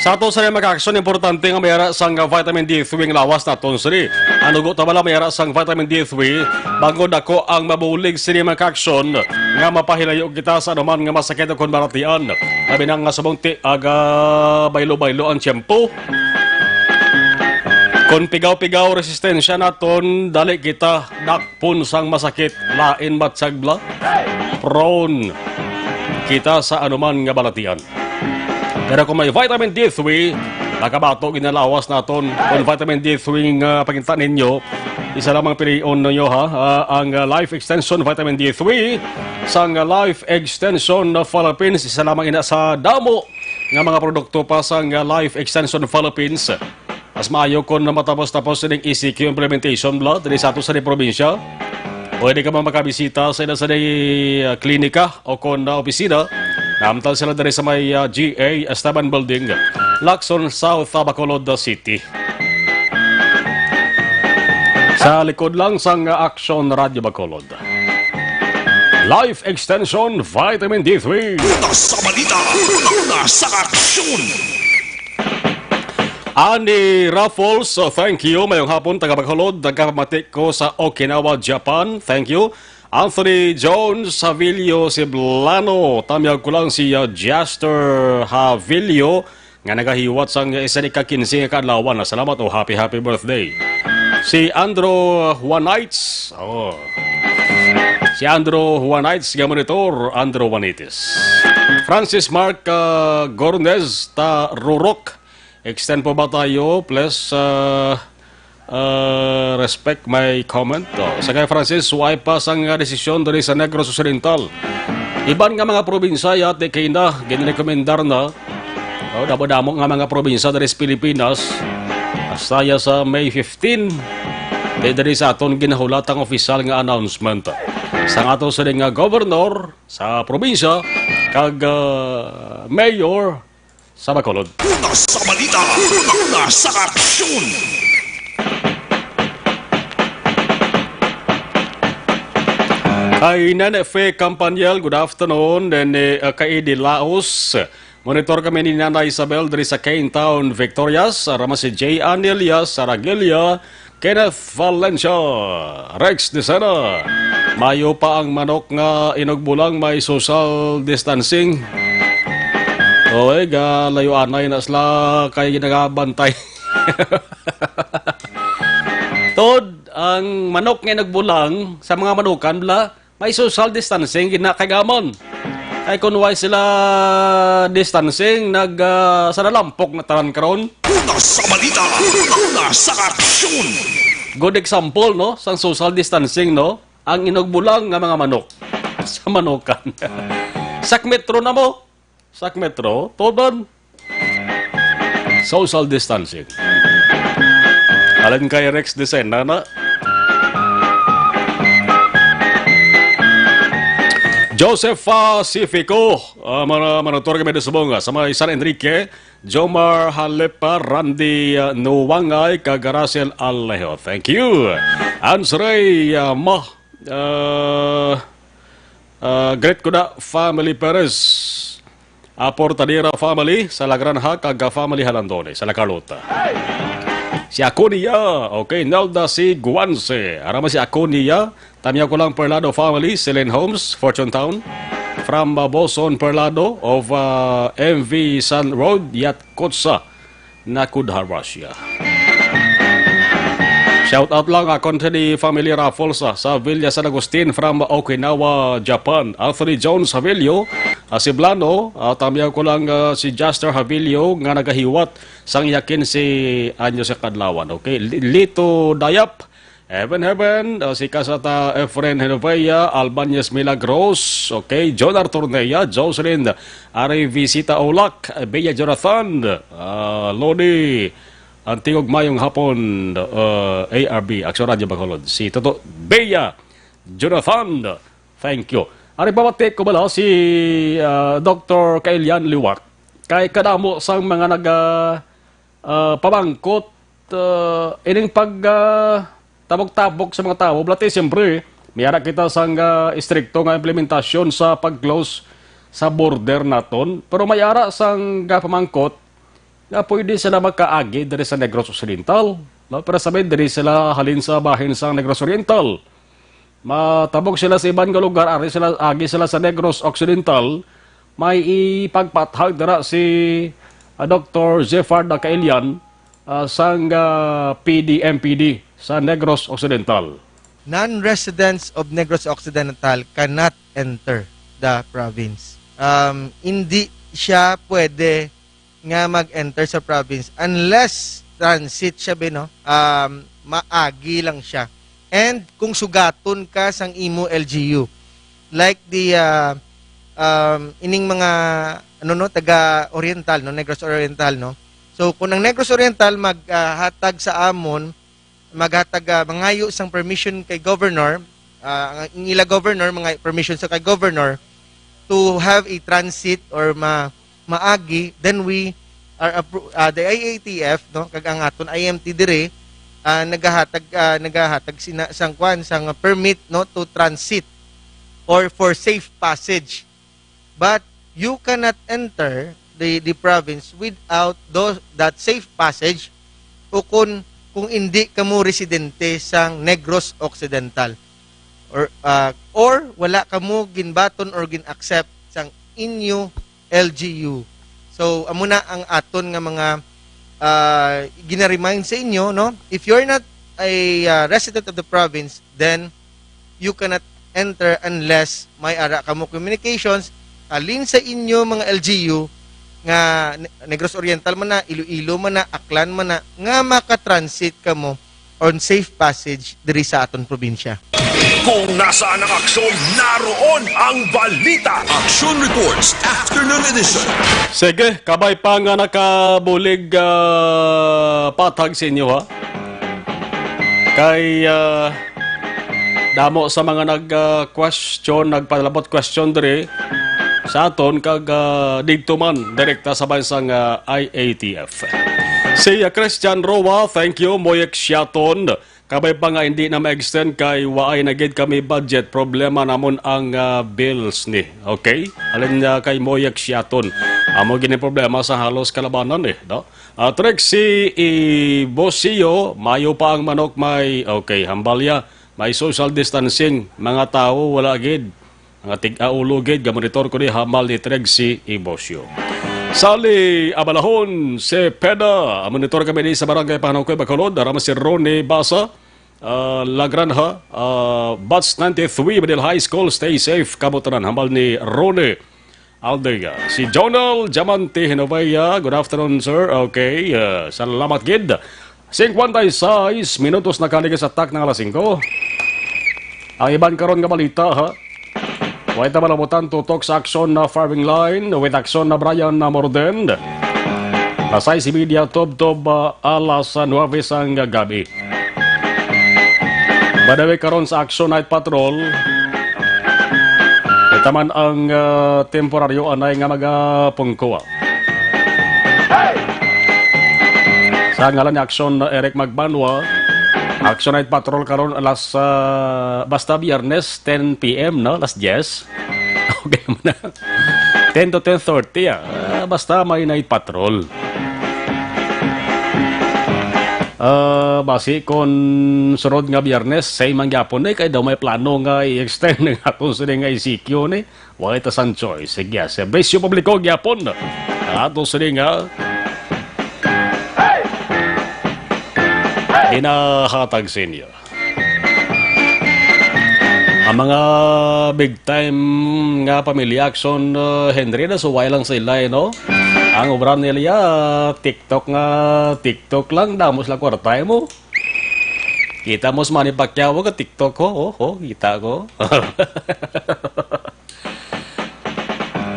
Sa ato sa mga aksyon, importante nga mayara sang vitamin D three nga lawas naton sini. Ano go ta bala mayara sang vitamin D three? Bangod ako ang mabulig sini mga aksyon nga mapahilayo kita sa anuman nga masakit o kon maratian. Labi na nga subong ti aga baylo-baylo ang tiyempo. Kon pigaw-pigaw resistensya naton, dali kita dakpon sang masakit, lain matsyag bala. Prone kita sa anuman nga balatian. Pero kung may vitamin D three, nakabato ginalawas naton. Kung vitamin D three nga panginta ninyo, isa lamang pilion ninyo, ha, ah, ang, ah, Life Extension Vitamin D three sang, ah, Life Extension Philippines. Isa lamang ina sa damo nga mga produkto pa sang, ah, Life Extension Philippines. Mas maayo kon matapos-tapos ining E C Q implementation bala diri sa ato sa probinsya. Pwede ka man makabisita sa ila sa, ah, klinika o kon, ah, opisina. Naamtal sila diri sa may, ah, G A Esteban Building, Lacson South, ah, Bacolod City. Sa likod lang sang, ah, Aksyon Radyo Bacolod. Life Extension Vitamin D three. Una sa balita, una sa aksyon. Andy Raffles, uh, thank you. Mayong hapon, taga Bacolod. Nagkapamati ko sa Okinawa, Japan. Thank you. Anthony Jones Havilio Siblano, tamyag ko lang si, uh, Jaster Havilio, nga nagahiwat sang isa ni ka kinse nga kaadlawan. Salamat o happy, happy birthday. Si Andrew Juanites. Oh. Si Andrew Juanites nga monitor, Andrew Juanites. Francis Mark, uh, Gornez, ta Rurok. Extend po ba tayo? Please, uh, uh, respect my comment. Oh, sa kay Francis, why pa sang, uh, desisyon diri sa Negros Occidental? Iban nga mga probinsya, yate kay na, ginrekomendar na. Oh, damo-damo nga mga probinsya diri sa Pilipinas. Hasta ya sa May fifteen, kay diri sa aton ginahulat ang opisyal nga announcement. Sa ato sa nga governor sa probinsya, kag, uh, mayor sa Bacolod. Una sa balita, una sa aksyon. Kay Nene Fe Campaniel, good afternoon. Then, eh, uh, kay Eddie Laos, monitor kami ni Nana Isabel diri sa Kane Town, Victorias. Arama si Jay Anelias, Saragilia, Kenneth Valencia, Rex Decena. Mayo pa ang manok nga inugbulang, may social distancing. Oy, galayo anay na sila kay ginagabantay. Tod, ang manok nga inugbulang sa mga manukan, bla, may social distancing gid na kay gamon. Ay, kung why sila distancing, nag, ah, sa nalampok na tanan karon. Una sa balita, una sa aksyon. Good example, no, sang social distancing, no? Ang inugbulang nga mga manok sa manukan. Sak metro na mo. Sak metro, todon. Social distancing. Alin kay Rex Decena na? Joseph Pacifico, ah, mga manutor kami sa Bonga, sa mga San Enrique, Jomar Halepa, Randy, ah, Nuwangay, kag Russell Alejo. Thank you. Ansrey, ah, Ma, ah, ah, greet ko na, family Perez. Aportadera family sa La Granja, kag family Halandone sa La Carlota. Si Acunia, okay, Nelda si Guanse. Arama si Acunia, tamyaw ko lang Perlado family, Celine Homes, Fortune Town. From, uh, Boson Perlado of, uh, M V Sun Road, Yatkotsa, Nakudha, Russia. Shout out lang, ah, kontra ni Family Raffles, ah, sa Villa San Agustin from Okinawa, Japan. Anthony Jones Havilio, ah, si Blano, ah, tamyaw ko lang, ah, si Jaster Havilio nga nagahiwat sang iya kinse anyos sa kadlawan. Okay, Li-, Lito Dayap, Heaven Heaven, ah, si Kasata Efren Genovea, Albañez Milagros, okay, John Artornea, Jocelyn, Ari Visita Olak, Bea Jonathan, ah, Lodi, Antigog, mayong hapon, uh, A R B, Aksyon Radyo Bacolod. Si Toto Bea Jonathan, thank you. Ari pamati ko bala si, uh, Doktor Kailian Liwak. Kay kadamo sang mga nag, uh, uh, pamangkot, uh, ining pag, uh, tabok-tabok sa mga tawo. Balati, siyempre, may ara kita sang, uh, istrikto nga implementasyon sa pag-close sa border naton. Pero may ara sang, uh, pamangkot, nga pwede sila makaagi diri sa Negros Occidental, no? Pero sabi, diri sila halin sa bahin sa Negros Oriental. Matabog sila sa iban nga lugar, ari sila, agi sila sa Negros Occidental. May ipagpathag dira si, ah, Doktor Jeffard Kailian, ah, sang, ah, P D M P D sa Negros Occidental. Non-residents of Negros Occidental cannot enter the province. Um, hindi siya pwede nga mag-enter sa province unless transit siya, be, no? Um, maagi lang siya. And kung sugaton ka sang imo L G U, like the, uh, um, ining mga, ano, no, taga Oriental, no, Negros Oriental, no? So, kung ang Negros Oriental mag, uh, hatag sa amon, maghatag, ah, mangayo sang permission kay governor, ah, ang ila governor, mga permission sa kay governor to have a transit or ma-, maagi, then we are appro-, ah, the I A T F, no, kag ang aton I M T dire, ah, nagahatag, ah, nagahatag sina-, sang kwan, sang permit, no, to transit or for safe passage. But you cannot enter the, the province without those, that safe passage o kung, kung hindi kamo residente sang Negros Occidental. or, ah, or wala kamo ginbaton or gin-accept sang inyo L G U. So, amo na ang aton nga mga, ah, gina-remind sa inyo, no? If you're not a, ah, resident of the province, then you cannot enter unless may ara kamo communications halin sa inyo mga L G U nga Ne-, Negros Oriental man na, Iloilo man na, Aklan man na, nga makatransit kamo on safe passage diri sa aton probinsya. Kung nasaan ang aksyon, naroon ang balita. Action Reports, Afternoon Edition. Sige, kabay pa nga nakabulig ah, patag sa inyo ha. Kay ah, damo sa mga nag ah, question, nagpalabot question diri sa aton kag ah, didto man direkta sa bansang ah, I A T F. Si ah, Christian Roa, thank you, Moyek Siaton. Kabay pa nga hindi na ma-extend kay waay na gid kami budget, problema namon ang ah, bills ni. Okay? Alin niya kay Moyek Siaton. Amo gini problema sa halos kalabanan eh, no? Ah, Trixie Ibosio, mayo pa ang manok may, okay, hambalya, may social distancing, mga tawo wala gid. Mga tig-aulo gid, gamonitor ko ni hamal ni Trixie Ibosio. Sally Abalahon, Cepeda, monitor kami ni sa Barangay Panakoy, Bacolod, arama si Ronnie Basa, ah, Lagranha, ah, Batch ninety-three, Middle High School, stay safe, kamo tanan, hamal ni Ronnie Aldea. Si Jonel Diamante Hinovea, good afternoon, sir. Okay, ah, salamat gid. Cincuenta y seis minutos na kaligas sa tak ng alas singko. Ang iban karon nga balita, ha? Way ta malabutan tutok sa aksyon na firing line with aksyon na Brian na Morden. Lasay si media tubtob ah, alas nuwebe sang gabi. Badawi karon sa Action Night Patrol, itaman ang ah, temporaryo anay nga magapungko. Sa ngalan ni Action na Eric Magbanwa, Action Night Patrol karon alas ah, basta Biyernes ten p m, no? Alas diyes. Okay mo na. Ten to ten thirty ah. Ah, basta may night patrol. Ah, basi kon sunod nga Biyernes, say man gyapon eh, kay daw may plano nga i-extend ng ato sila nga I C Q ni. Wala ta sang choice. Sige, serbisyo publiko gyapon. Ato sila nga ginahatag sa inyo. Ang mga big time nga pamilya action, uh, Henry, nasuway lang sila, eh, no? Ang obra nila, TikTok nga, TikTok lang, damos lang kwarta mo. Kita mo sa Manny Pacquiao ka TikTok ko, oh, oh, kita ko.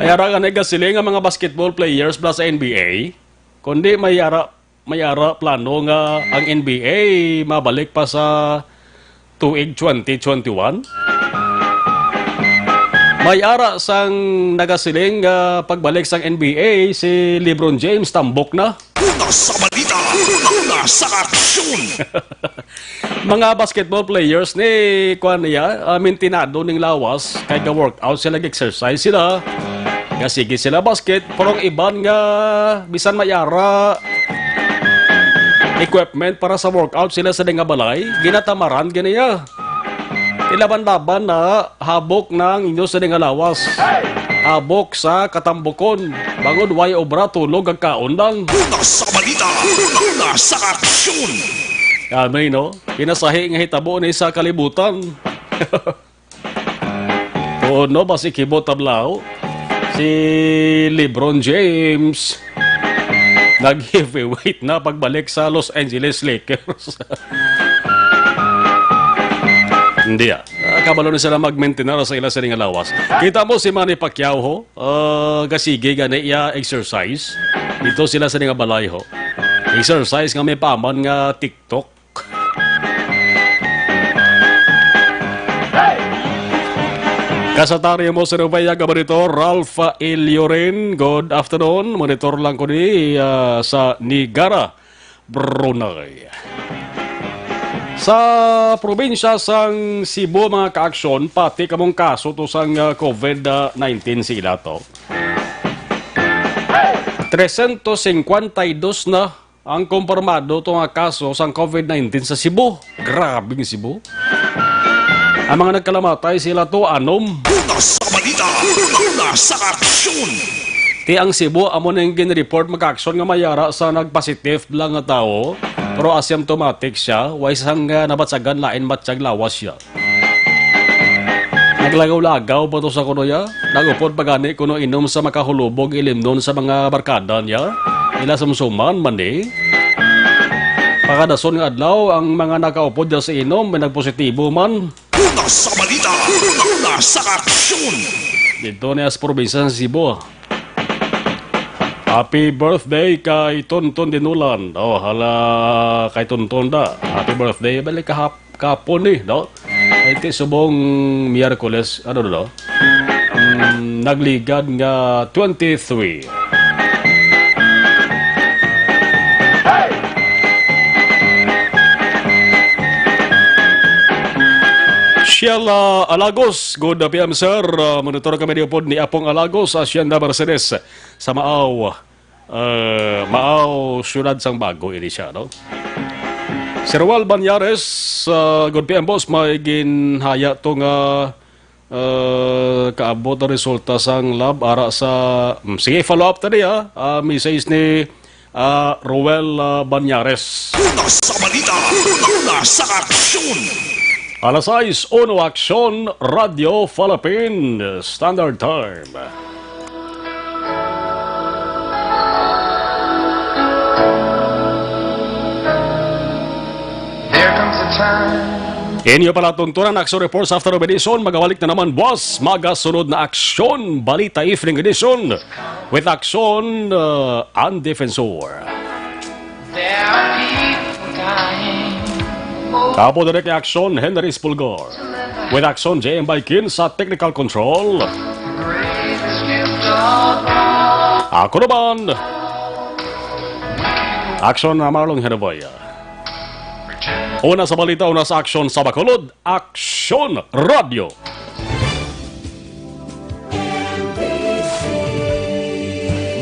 Ay, ara ka na gasiling ang mga basketball players plus sa N B A. Kundi may ara may ara plano nga ang N B A mabalik pa sa tuig twenty twenty-one? May ara sang nagasiling nga pagbalik sang N B A si LeBron James tambok na. Una sa balita, una sa aksyon. Mga basketball players ni kuan niya, ah, mintinado ning lawas kay ga-workout sila, ga-exercise sila. Nga sige sila basket, pero ang iban nga bisan may ara equipment para sa workout sila sa nga balay, ginatamaran gani niya. Ilaban-laban na habok na ang inyo sa nga lawas. Habok sa katambukon. Bangod way obra, tulog ang kaon lang. Una sa balita, una sa aksyon. Kami, no? Pinasahi nga hitabo ni sa kalibutan. Oo, no? Basi kibo tablaw. Si LeBron James nag-heavyweight na pagbalik sa Los Angeles Lakers. Hindi ah. Ah, kabalo na sila mag-maintain sa ila sila nga lawas. Kita mo si Manny Pacquiao ho, ah, gasige gani iya exercise. Dito sila sa nga balay ho. Exercise nga may paman nga TikTok. Kasataryo mo sa Rubaya nga monitor, Ralph Iliorin. Good afternoon. Monitor lang ko ni ah, sa Nigara, Brunei. Sa probinsya sang Cebu, mga kaaksyon, pati kamong kaso to sang ah, COVID nineteen sa ilato. Trescientos cincuenta y dos na ang kumpirmado to nga kaso sang COVID nineteen sa Cebu. Grabe nga Cebu. Ang mga nagkalamatay sila to anom. Una sa balita, una sa aksyon. Ti ang Cebu amo ning gin-report magka-aksyon nga may ara sa nagpositive lang nga tawo, pero asymptomatic siya, way sang, ah, nabatyagan lain batyag lawas siya. Naglagaw-lagaw pa to sa kuno ya. Nagupod pa gani kuno inom sa makahulubog ilimnon sa mga barkada niya. Ila sumsuman man ni. Pagkadason nga adlaw, ang mga nakaupod ya sa inom may nagpositibo man. Una sa balita, una sa aksyon. Dito niya sa probinsya sa Cebu. Happy birthday kay Tonton Dinulan. Oh, hala, kay Tonton da. Happy birthday. Balik kahap-, kapon ni, no? Ay, ti subong Miyerkules, ano, no? Mm, nagligad nga twenty-three. Sheila Alagos, good P M, sir. Uh, monitor kami niyo pod ni Apong Alagos sa Hacienda Mercedes sa Maaw, uh, Maaw, Siyudad sang Bago, ini siya, no? Si Roel Banyares, uh, good P M, boss, may ginhaya to nga, uh, kaabot ang resulta sang lab ara sa, mm, sige, follow up tadi, ha. Uh, message ni, uh, Roel, uh, Banyares. Una sa balita, una sa aksyon. Alas sais, uno, Aksyon, Radyo Philippine Standard Time. There comes a time. Inyo pala tuntunan, Aksyon Reports After of Edition. Magawalik na naman, boss. Magasunod na Aksyon Balita Evening Edition with Aksyon, uh, Ang Defensor. There are people dying. Kapo direct ni Aksyon, Henry Spulgar. With Aksyon, J M Baikin sa technical control. Ako naman, Aksyon na Marlon Herboy. Una sa balita, una sa aksyon sa Bacolod, Aksyon Radyo.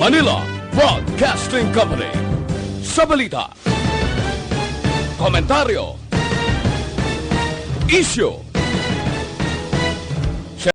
Manila Broadcasting Company. Sa balita, komentaryo, isyu,